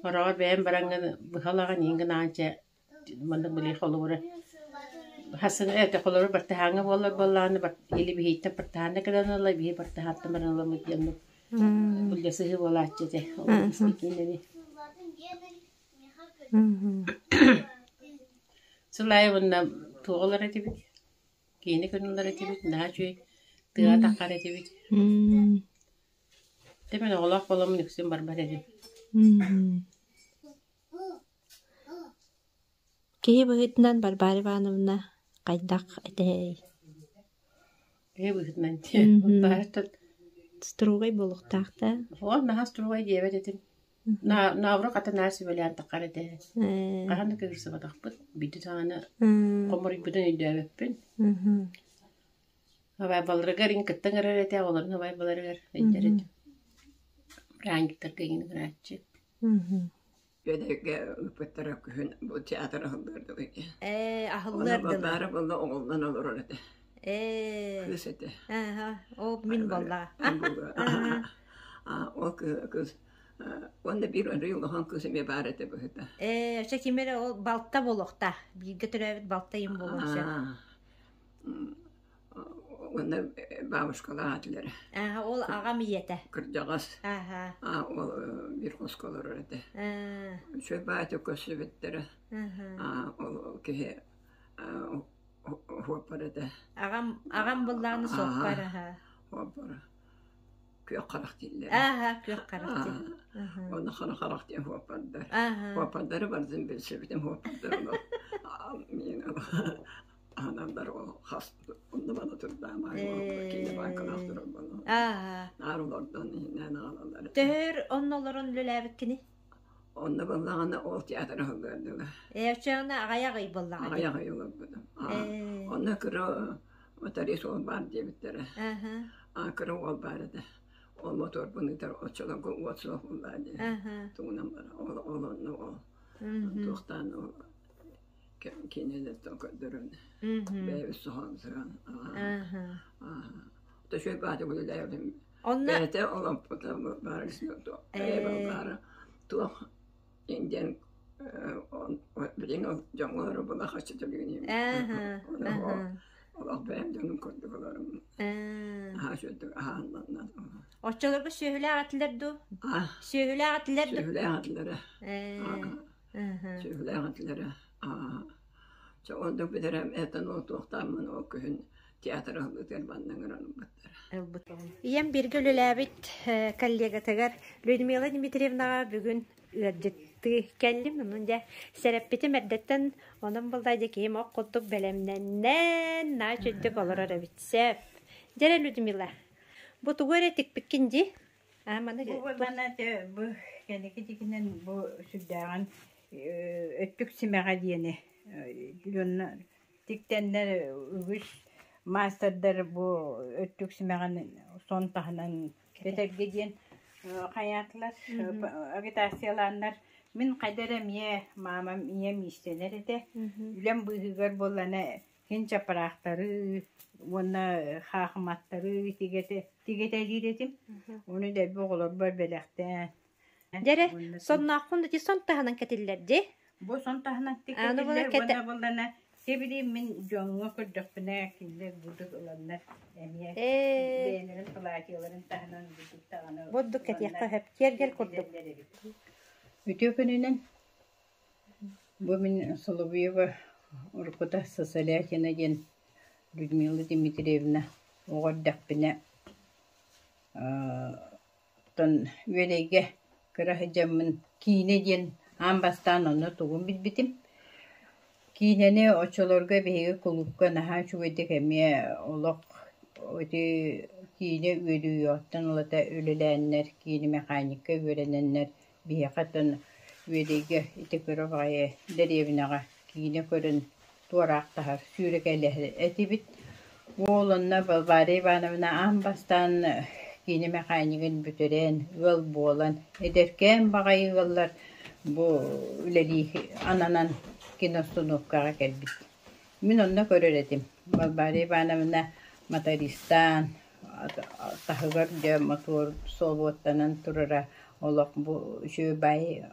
Speaker 9: Хороҕор бэйэм бараҥҥын быһа ылаҕын, иин гынаҕын чэ, маннык били холобура хасын это холобура бартыһааҥҥа буоллар буоллаҕына или биһииттэн бартыһаанна кэлэн ыла, биһи бартыһаантан баран ыламмыт диэн Былдьасыһыы буолааччы этэ ол киинэни. Сыл аайы уонна туох ылар этибит, киинэ көрөн ылар этибит, наһаа үчүгэй тыаҕа таххар этибит. Дьэ мин оҕолоох буоламмын үксүн барбат этим.
Speaker 1: Киһи быһыытынан Варвара Ивановна хайдах этэй?
Speaker 9: Киһи быһыытынан баһыттан
Speaker 1: Строгай буолуохтаах да?
Speaker 9: Ол наһаа строгай диэбэт этим. Наоборот хата наар сүбэлээн таххар этэ. Хаһан да кыырсыбатахпыт. Биирдэ даҕаны хомуруйбутун өйдөөбөппүн. Абайбаларыгар иҥ кытта ыҥырар этэ, оҕолорун абайбаларыгар илдьэр этим. Праздниктарга иҥин ыҥырааччы.
Speaker 3: Үөдэйгэ ыыппыттара күһүн бу театр аһыллыар дылы.
Speaker 1: Ээ,
Speaker 3: Ону
Speaker 1: аһыллыар дылы.
Speaker 3: Балбаара буолла оҕоллон олорор этэ.
Speaker 1: Ээ.
Speaker 3: Кыыс этэ.
Speaker 1: Ааһа, ол мин буоллаҕа.
Speaker 3: Аа, ол кыыс уонна биир арый улахан кыыс эмиэ баар этэ быһыта.
Speaker 1: Ээ, өссө ким эрэ ол балта буолуохтаах. Бииргэ төрөөбүт балта им буолуон сөп.
Speaker 3: Уонна бабушкалаах этилэрэ.
Speaker 1: Аа, ол аҕам ийэтэ.
Speaker 3: Кырдьаҕас.
Speaker 1: Ааха.
Speaker 3: Аа, ол биир хоско олорор этэ.
Speaker 1: Аа.
Speaker 3: Үчүгэй баайдык көрсүбүттэрэ.
Speaker 1: Аа.
Speaker 3: Аа, ол киһи суоппар этэ.
Speaker 1: Аҕам аҕам быллааны суоппар аха.
Speaker 3: Суоппар. Күөх харах дииллэр.
Speaker 1: Ааха, күөх харах диэн.
Speaker 3: Онно хара харах диэн суоппардар.
Speaker 1: Ааха.
Speaker 3: Суоппардары барытын билсибитим суоппардар миин аһанандар ол хас онно мана турдаамай киинэ баанкалаах турар буолла.
Speaker 1: Ааха.
Speaker 3: Наар олордон иһиннээн аҕалаллар.
Speaker 1: Төһөр онно олорон үлэлээбиккиний?
Speaker 3: Онно буоллаҕына ол театр аһыллыар
Speaker 1: Ээ, оччоҕуна аҕыйах ый буоллаҕа дии.
Speaker 3: Аҕыйах ый олорбутум.
Speaker 1: Ээ.
Speaker 3: Онно кыра моторист уол баар диэбиттэрэ.
Speaker 1: Аха.
Speaker 3: А кыра уол баар этэ. Ол моторбун ыытар оччолорго уот суох буоллаҕа дии.
Speaker 1: Аха.
Speaker 3: Тугунан барар. Ол ол онно ол туохтаан ол киинэлэртэн көрдөрөн бэйэбит соһон сыһан.
Speaker 1: Аха.
Speaker 3: Төшөй бааты үлэлээбитим.
Speaker 1: Онно
Speaker 3: Бэйэтэ оломпута баар баара туох диэн билигин ол дьоҥҥо олорор хаччы төлүүнүм. Олох бэйэм дьонум курдук олорум. Аһаа үчүгэйдик аһааннанна.
Speaker 1: Оччолорго сүөһүлээх этилэр дуу? Сүөһүлээх этилэр дуу?
Speaker 3: Сүөһүлээх этилэрэ. Сүөһүлээх этилэрэ. Чэ оннук бүтэрэн этэн ол туохтааммын ол күһүн театр аһыллыытыгар манна ыҥыран ылбыттара.
Speaker 1: Ийэм бииргэ үлэлээбит коллегатыгар Людмила Дмитриевнаҕа бүгүн ыалдьыттыы кэллим. Онон дьэ сэрэппитим эрдэттэн онон буолла дьэ киһим ох курдук бэлэмнэннэн наа үчүгдүк олорор эбит сөп. Дьэ Людмила, бу тугу эрэ тикпиккин дии? Аа маны
Speaker 8: Бу маны бу кэнники тигинэн бу сүрдээҕин өттүк симэҕэ диэни дьонно тиктэннэр үгүс маастардар бу өттүк симэҕин сон таһынан кэтэргэ диэн хайаатылар агитациялааннар мин хайда эрэ эмиэ маамам ийэм иистэнэр этэ үлэм быыһыгар буоллана Син чаппараахтары уонна хаахыматтары тигэтэлиир этим. Ону дэлби оҕолорбор бэлэхтээн.
Speaker 1: Дьэрэ, соннооххун да сон таһынан кэтиллэр дии.
Speaker 8: Бу сон таһынан кэтиллэр уонна буоллана сибилигин мин дьоҥҥо көрдөхпүнэ кинилэр бурдук ыланнар эмиэ бэйэлэрин платьеларын таһынан бурдук таҕаны
Speaker 1: бурдук кэтиэххэ сөп киэргэл курдук.
Speaker 6: Үтүө күнүнэн Бу мин Соловьева уруккута Сосолятина диэн Людмила Дмитриевна оҕо эрдэхпинэ оттон Үөдэйгэ кыра сылдьаммын киинэ диэн аан бастаан онно тугун билбитим. Киинэни оччолорго биһиги кулуупка наһаа үчүгэйдик эмиэ олох ити киинэ үөдүйүөҕүттэн ылата үлэлээннэр, киинэ механикка үөрэнэннэр Биһиэхэ оттон Үөдэйгэ ити кыра баҕайы дэриэбинэҕэ киинэ көрөн туораахтаһар, сүүрэкэлэһэр этибит. Уол онно Балбаара Ивановна аан бастаан киинэ механигын бүтэрэн, ыал буолан, эдэркээн баҕайы ыаллар бу үлэлии ананан киноустановкаҕа кэлбит. Мин онно көрөр этим. Балбаара Ивановна мотористаан, таһыгар дьэ мотуор собуоттанан турара олох бу үчүгэй баай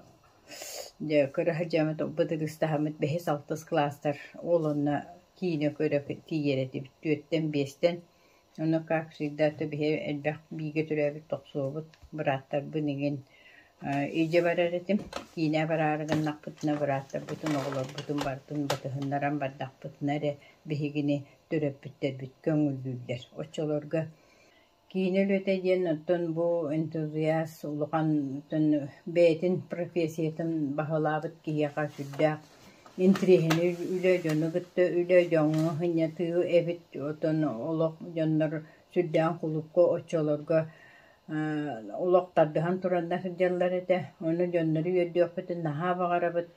Speaker 6: дьэ кыра сылдьаммыт бытырыыстаһаммыт бэһис-алтыс кылаастар ол онно киинэ көрө тиийэр этибит түөртэн-биэстэн ону как всегда то биһи элбэх бииргэ төрөөбүт тохсуобут бырааттарбын игин илдьэ барар этим киинэ бараары гыннахпытына бырааттарбытын оҕолорбутун барытын батыһыннаран бардахпытына эрэ биһигини төрөппүттэрбит көҥүллүүллэр. Оччолорго киинэ үлэтэ диэн оттон бу энтузиаст улахан оттон бэйэтин профессиятын баһылаабыт киһиэхэ сүрдээх интириэһинэй үлэ, дьону кытта үлэ, дьоҥҥо сынньатыы эбит. Оттон олох дьоннор сүрдээх кулуупка оччолорго олох тардыһан тураннар сылдьаллар этэ. Ону дьоннору үөрдүөхпүтүн наһаа баҕарабыт.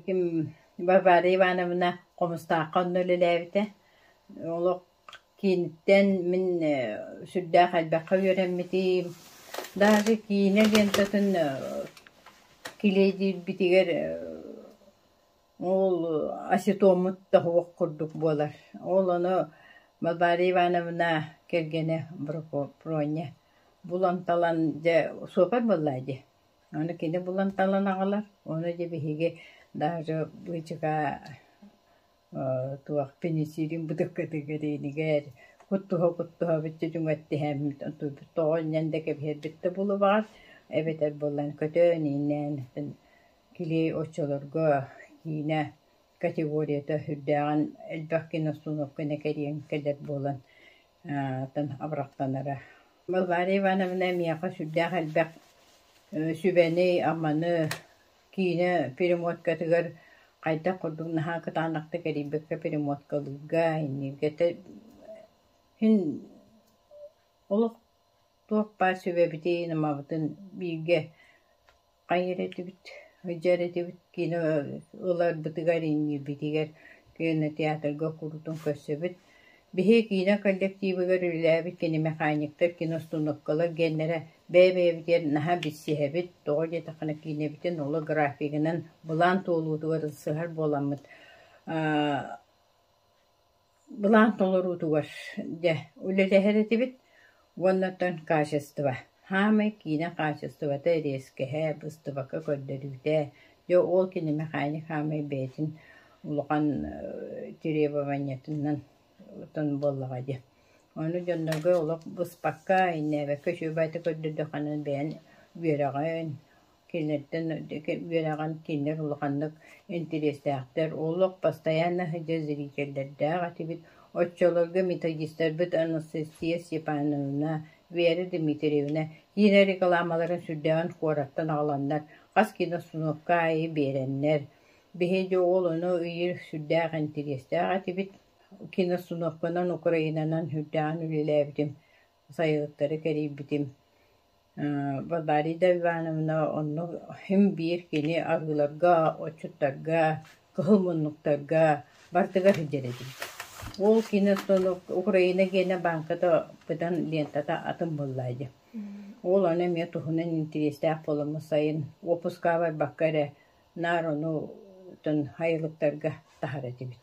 Speaker 6: Ким Варвара Ивановна Хомустаахха онно үлэлээбитэ. Олох кииниттэн мин сүрдээх элбэххэ үөрэммитим. Даже киинэ лентатын килиэйдиирбитигэр ол ацетоммут да суох курдук буолар. Ол ону Варвара Ивановна кэргэнэ Проня булан-талан дьэ суопар буоллаа дии. Ону кини булан-талан аҕалар, ону дьэ биһиги даже быычыкаа
Speaker 8: Туох пенициллин бытыккытыгар иинигэр куттуһа-куттуһа бүттэ түҥэттиһэммит тоҕо анньан да кэбиһэрбит да булубаҕар эбэтэр буолан көтөөн ииннээн килиэй оччолорго киинэ категорията сүрдээҕин элбэх киноустановканы кэрийэн кэлэр буолан абырахтанара. Варвара Ивановна миэхэ сүрдээх элбэх сүбэни-аманы киинэ перемоткатыгар хайдах курдук наһаа кытаанахтык эрийбэккэ перемоткалыырга инниргэ син олох туох баар сүбэбитин-амабытын бииргэ хайыыр этибит, сылдьар этибит, киинэ ыларбытыгар, иҥниирбитигэр кинотеатрга куруутун көрсөбүт. Биһиги киинэ коллективыгар үлэлээбит киномеханиктар, киноустановкалар диэннэрэ бэйэ-бэйэбитигэр наһаа билсиһэбит. Тоҕо диэтэххинэ киинэбитин олох графигынан былаан туолуутугар ылсыһар буоламмыт былаан толоруутугар дьэ үлэлэһэр этибит уонна оттон качество хаамай киинэ хаачыстыбата эриэскэһэ, быстыбакка көрдөрүүтэ дьэ ол кини механик хаамай бэйэтин улахан требованиетынан буоллаҕа дии. Ону дьоннорго олох быспакка, иннээбэккэ үчүгэй көрдөрдөххүнэ бэйэн үөрэҕин, кинилэртэн үөрэҕин кинилэр улаханнык интэриэстээхтэр, олох постоянно сылдьар зрителлэрдээх этибит. Оччолорго методистарбыт Анастасия Степановна, Вера Дмитриевна киинэ рекламаларын сүрдээҕин куораттан аҕаланнар, хас киноустановка аайы биэрэннэр, биһиги ол ону ыйыыр сүрдээх интэриэстээх этибит. Киноустановканан Украинанан сүрдээҕин үлэлээбитим, сайылыктары кэрийбитим. Варварида Ивановна онно син биир кини арыыларга, отчуттарга, кыһыл муннуктарга барытыгар сылдьар этим. Ол киноустановка Украина гиэнэ бааҥката быдан лентата атын буоллаа дии. Ол ону эмиэ туһунан интэриэстээх буоламмын сайын уоппускаҕа барбакка эрэ наар ону сайылыктарга таһар этибит.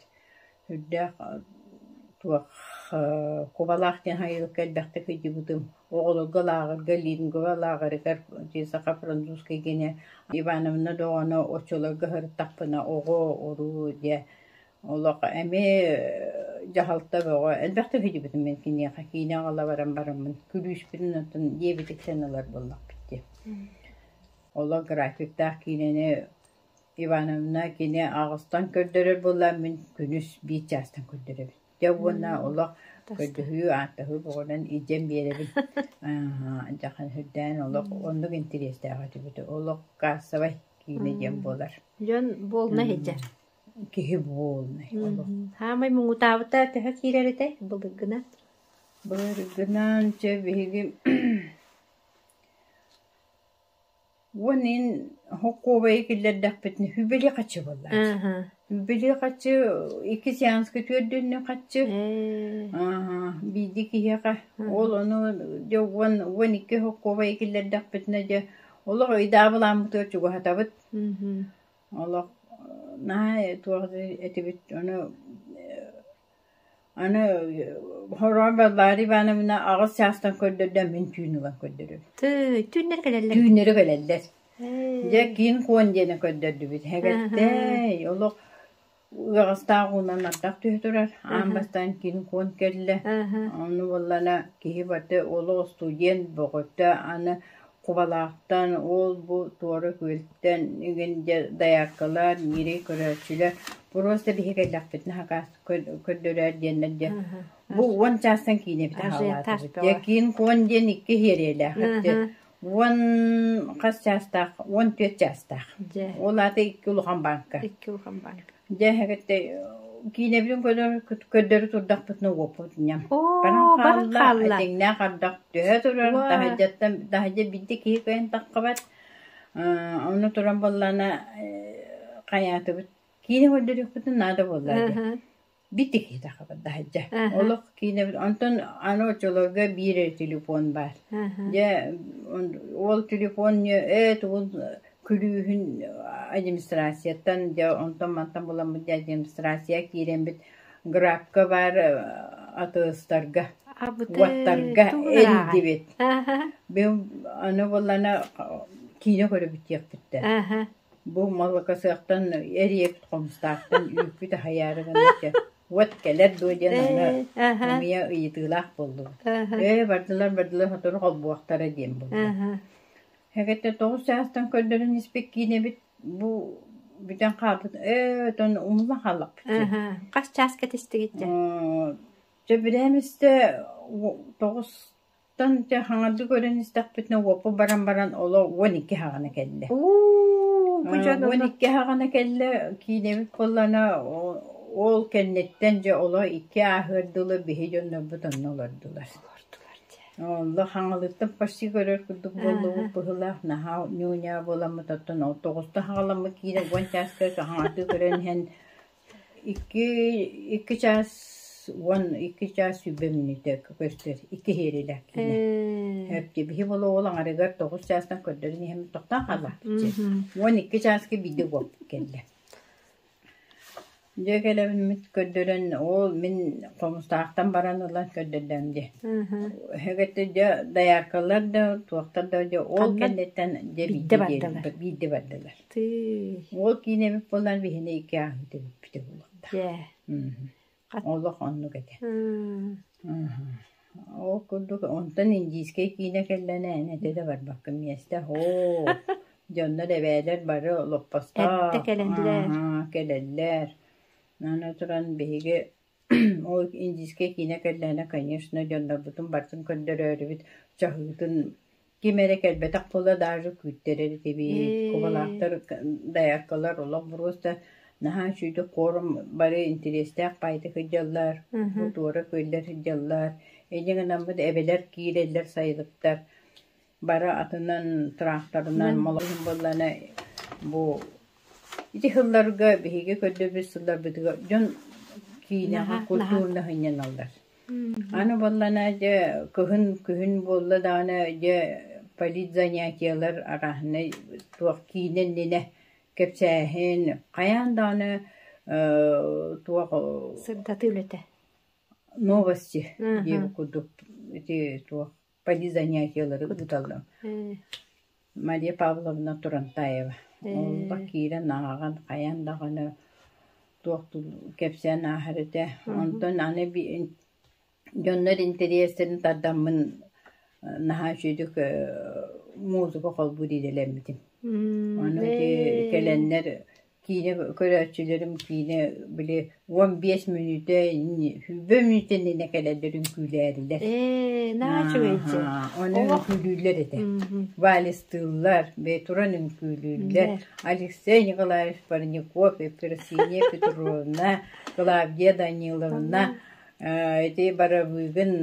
Speaker 8: Үрдээх туох Кубалаах диэн сайылыкка элбэхтик сылдьыбытым. Оҕолорго лааҕырга Лингва лааҕырыгар саха французскай гиэнэ Ивановна доҕоно оччолорго сырыттахпына оҕо, уруу дьэ олох эмиэ дьаһалта бөҕө элбэхтик сылдьыбытым мин киниэхэ киинэ аҕала баран бараммын күлүүспүтүн оттон диэбититтэн ылар буоллахпыт дии. Олох графиктаах киинэни Ивановна кини аҕыстан көрдөрөр буоллаҕына мин күнүс биир чаастан көрдөрөбүн. Дьэ уонна олох көрдөһүү, ааттаһыы бөҕөнөн илдьэн биэрэбин. Дьахан үрдээн олох оннук интэриэстээх этибит. Олох кассовай киинэ диэн буолар.
Speaker 1: Дьон буолна иһдьэр.
Speaker 8: Киһи буолнай олох.
Speaker 1: Хаамай муҥутаабыта төһө киирэр этэй былыргынан?
Speaker 8: Былыргынан чэ биһиги Уон иһин хоккуобайы киллэрдэхпитинэ үбүлү хаччы буоллааччы. Үбүлү хаччы икки сеанска түөрдүннү хаччы. Биирдии киһиэхэ. Ол ону дьэ 12 хоккуобайы киллэрдэхпитинэ дьэ олох ыйдаабылааммытыгар чугаһатабыт. Олох наһаа туох этибит ону Аны хороон Варвара Ивановна аҕыс чаастан көрдөрдө, мин түүн ылан көрдөрөбүн.
Speaker 1: Тыы, түүннэр кэлэллэр.
Speaker 8: Түүннэри кэлэллэр. Дьэ, киин куон диэни көрдөрдүбүт. Эгэлтэй, олох ыаҕастаах уунан ардах түһэ турар. Аан бастаан киин куон кэллэ. Ону буоллаҕына киһи барыта олох студент бөҕөтө аны Кубалаахтан, ол-бу туора күөлтэн игин дьэ дояркалар, ньирэй көрөөччүлэр просто биһи кэллэхпитинэ хакаас көрдөрөөр диэннэр дьэ бу 10 чаастан киинэбит аһаалаатыбыт. Дьэ киин куон диэн икки иһиэриэлээх уон хас чаастаах 14 чаастаах. Ол аата икки улахан бааҥка.
Speaker 1: Икки улахан бааҥка.
Speaker 8: Дьэ эһэгэттэ киинэбитин көрдөрө турдахпытына уоппут ньам.
Speaker 1: Оо,
Speaker 8: Баран хаалла, этиҥнээх ардах түһэ турар, таһырдьаттан таһырдьа биирдэ киһи кыайан таххыбат. Ону туран буоллаҕына хайаатыбыт киинэ көрдөрүөхпүтүн наада буолла дии. Биирдэ киһи таххыбат таһырдьа. Олох киинэбит онтон аны оччолорго биир эрэ телефон баар. Дьэ ол телефон ээ тугун күлүүһүн администрацияттан дьэ онтон-мантан буламмыт дьэ администрация киирэммит грабка баар атыыстарга уоттарга эрийдибит. Аны буоллаҕына киинэ көрөбүт диэхпиттэр. Бу малыкасыахтан эриэпит хомустаахтан үүппүт аһайаары гынна уот кэлэр дуо диэн аны ымыйа ыйытыылаах буоллубут. Ээ бардылар бардылар сотору холбуохтара диэн буолла. Эгэттэ тоҕус чаастан көрдөрөн испит киинэбит бу бүтэн хаалбыт ээ отон умуллан хааллахпыт дии.
Speaker 1: Хас чаас кэтистигит дьэ?
Speaker 8: Дьэ бирээмистэ тоҕустан дьэ хаҥардыы көрөн истэхпитинэ уоппу баран баран оло 12 хаҕана кэллэ.
Speaker 1: Уу, бу дьон
Speaker 8: 12 хаҕана кэллэ киинэбит буоллана ол кэнниттэн дьэ оло икки ааһыар дылы биһи дьоннорбут онно олордулар.
Speaker 1: Олордулар дьэ.
Speaker 8: Онно хаҥалыттан почти көрөр курдук буоллубут быһыылаах наһаа ньуу-ньаа буоламмыт оттон ол тоҕуста хаҕаламмыт киинэ уон чааска хаҥатыы көрөн иһэн икки икки чаас уон икки чаас сүүрбэ мүнүүтэ көстөр икки иһиэрилээх киинэ. Эпти биһи буолуо ол аҥарыгар тоҕус чаастан көрдөрөн иһэн тохтоон хааллахпыт уон икки чааска биирдэ уоппут кэллэ. Дьэ кэлэммит көрдөрөн, ол мин Хомустаахтан баран ылан көрдөрдөм дии. Эһэгэтэ дьэ дояркалар да, туохтар да дьэ ол
Speaker 1: Ханна
Speaker 8: кэнниттэн дьэ
Speaker 1: биирдэ
Speaker 8: биирдэ
Speaker 1: бардылар.
Speaker 8: биирдэ бардылар.
Speaker 1: Тыый.
Speaker 8: Ол киинэбит буолан биһини икки ааһыыта бүппүтэ буолуохтаах.
Speaker 1: Дьэ.
Speaker 8: Мм.
Speaker 1: Хат
Speaker 8: Олох оннук этэ.
Speaker 1: М.
Speaker 8: Ол курдук онтон индийскэй киинэ кэллэнэ эн этэ да барбаккын миэстэ һоо дьоннор эбээлэр бары
Speaker 1: Эрдэ
Speaker 8: олоппостоох
Speaker 1: кэлэллэр.
Speaker 8: аа кэлэллэр. Аны туран биһиги ол индийскэй киинэ кэллэҕинэ конечно дьоннорбутун барытын көрдөрөөрүбүт чаһыытын Ким эрэ кэлбэтэх буола даже күүттэрэр этибит.
Speaker 1: Ээ.
Speaker 8: Кубалаахтар, дояркалар олох боруоста наһаа үчүгэйдик хором бары интэриэстээх баайдык сылдьаллар, бу туора күөллэр сылдьаллар. Инньэ гынаммыт эбэлэр киирэллэр сайылыктар бары атынан, тракторынан молоһун буоллаҕына бу ити сылларга биһиги көрдөбүт сылларбытыгар дьон киинэҕэ
Speaker 1: Наһаа, наһаа.
Speaker 8: культурно сынньаналлар. Аны буоллаҕына дьэ кыһын күһүн буолла даҕаны дьэ политзанятиелар арааһынай туох киинэ иннинэ кэпсээһин хайаан даҕаны туох
Speaker 1: Сырдатыы үлэтэ.
Speaker 8: новости диэбит курдук ити туох политзанятиелары ыыталлар. Мария Павловна Турантаева онно киирэн ааҕан хайаан даҕаны туох кэпсээн ааһар этэ. Онтон аны дьоннор интэриэстэрин тардаммын наһаа үчүгүйдүк музыка холбуур идэлэммитим. Ону ити кэлэннэр Киинэ көрөөччүлэрим киинэ били 15 мүнүүтэ сүүрбэ мүнүүтэ иннинэ кэлэллэр үҥкүүлээрилэр.
Speaker 1: Ээ, наһаа үчүгэй
Speaker 8: Ону үҥкүүлүүллэр этэ. Вальстыыллар, бэйэ туран үҥкүүлүүллэр. Алексей Николаевич Парников, Ефросинья Петровна, Клавдия Даниловна ити барабыыгын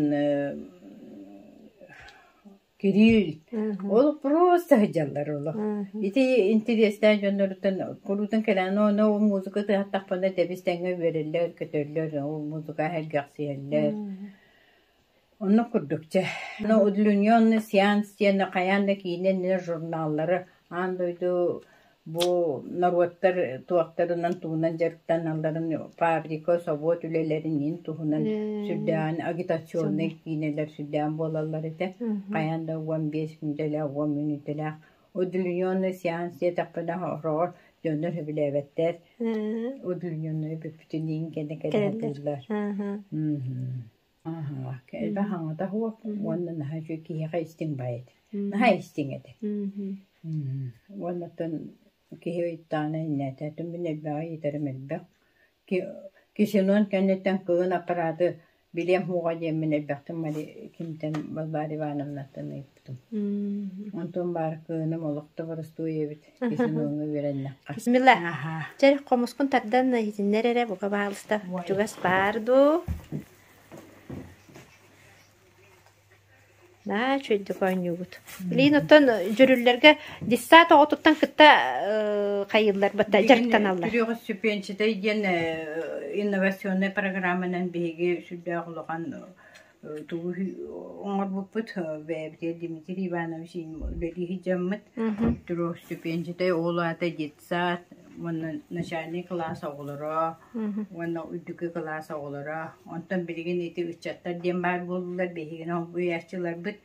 Speaker 8: Кириил. Ол просто сылдьаллар олох. Ити интириэстээх дьонноруттан куруутун кэлэн ону ол музыка тыаһаттахпына тэбис-тэҥҥэ үөрэллэр, көтөллөр, ол музыка сэргэхсийэллэр. Оннук курдук чэ. Но удлиненный сеанс диэн хайаан да киинэ иннинэ журналлары аан дойду Бу норуоттар туохтарынан тугунан дьарыктаналларын фабрика, собуот үлэлэрин иин туһунан сүрдээҕин агитационнай киинэлэр сүрдээҕин буолаллар этэ. Хайаан да 15 мүнүүтэлээх, 10 мүнүүтэлээх удлиненный сеанс диэтэхпинэ сороҕор дьоннор сөбүлээбэттэр. Удлиненнай бүппүтүн иин кэннэ кэлэ сатыыллар. Элбэх аҥата суох уонна наһаа үчүгэй киһиэхэ истиҥ баай этэ. Наһаа истиҥ этэ. Уонна оттон киһи ыйыттаҕына иннээтэ мин элбэҕи ыйытарым элбэх. Кисинон кэнниттэн кыһын аппарааты билиэм суоҕа диэммин элбэхтик кимтэн Балбаара Ивановнаттан ыйыппытым. Онтон баар кыһыным олох да боростуой эбит Кисиноҥҥа үөрэннэххэ.
Speaker 1: Бисмилла. Чэ, хомускун тардан иһитиннэр эрэ, бука баалыста. Чугас баар дуу? Наа, үчүгэйдик оонньуугут. Билигин оттон дьүрүллэргэ десант оҕотуттан кытта хайыыллар бата дьарыктаналлар.
Speaker 8: Түрүөх стипендий диэн инновационнай программанан биһиги сүрдээх улахан тугу оҥорбуппут бэйэбитигэр Дмитрий Иванович үлэлии сылдьаммыт трехступенчатай ол аата детсад уонна начальный кылаас оҕолоро уонна үрдүкү кылаас оҕолоро онтон билигин ити ыччаттар диэн баар буоллулар биһигини холбуйааччыларбыт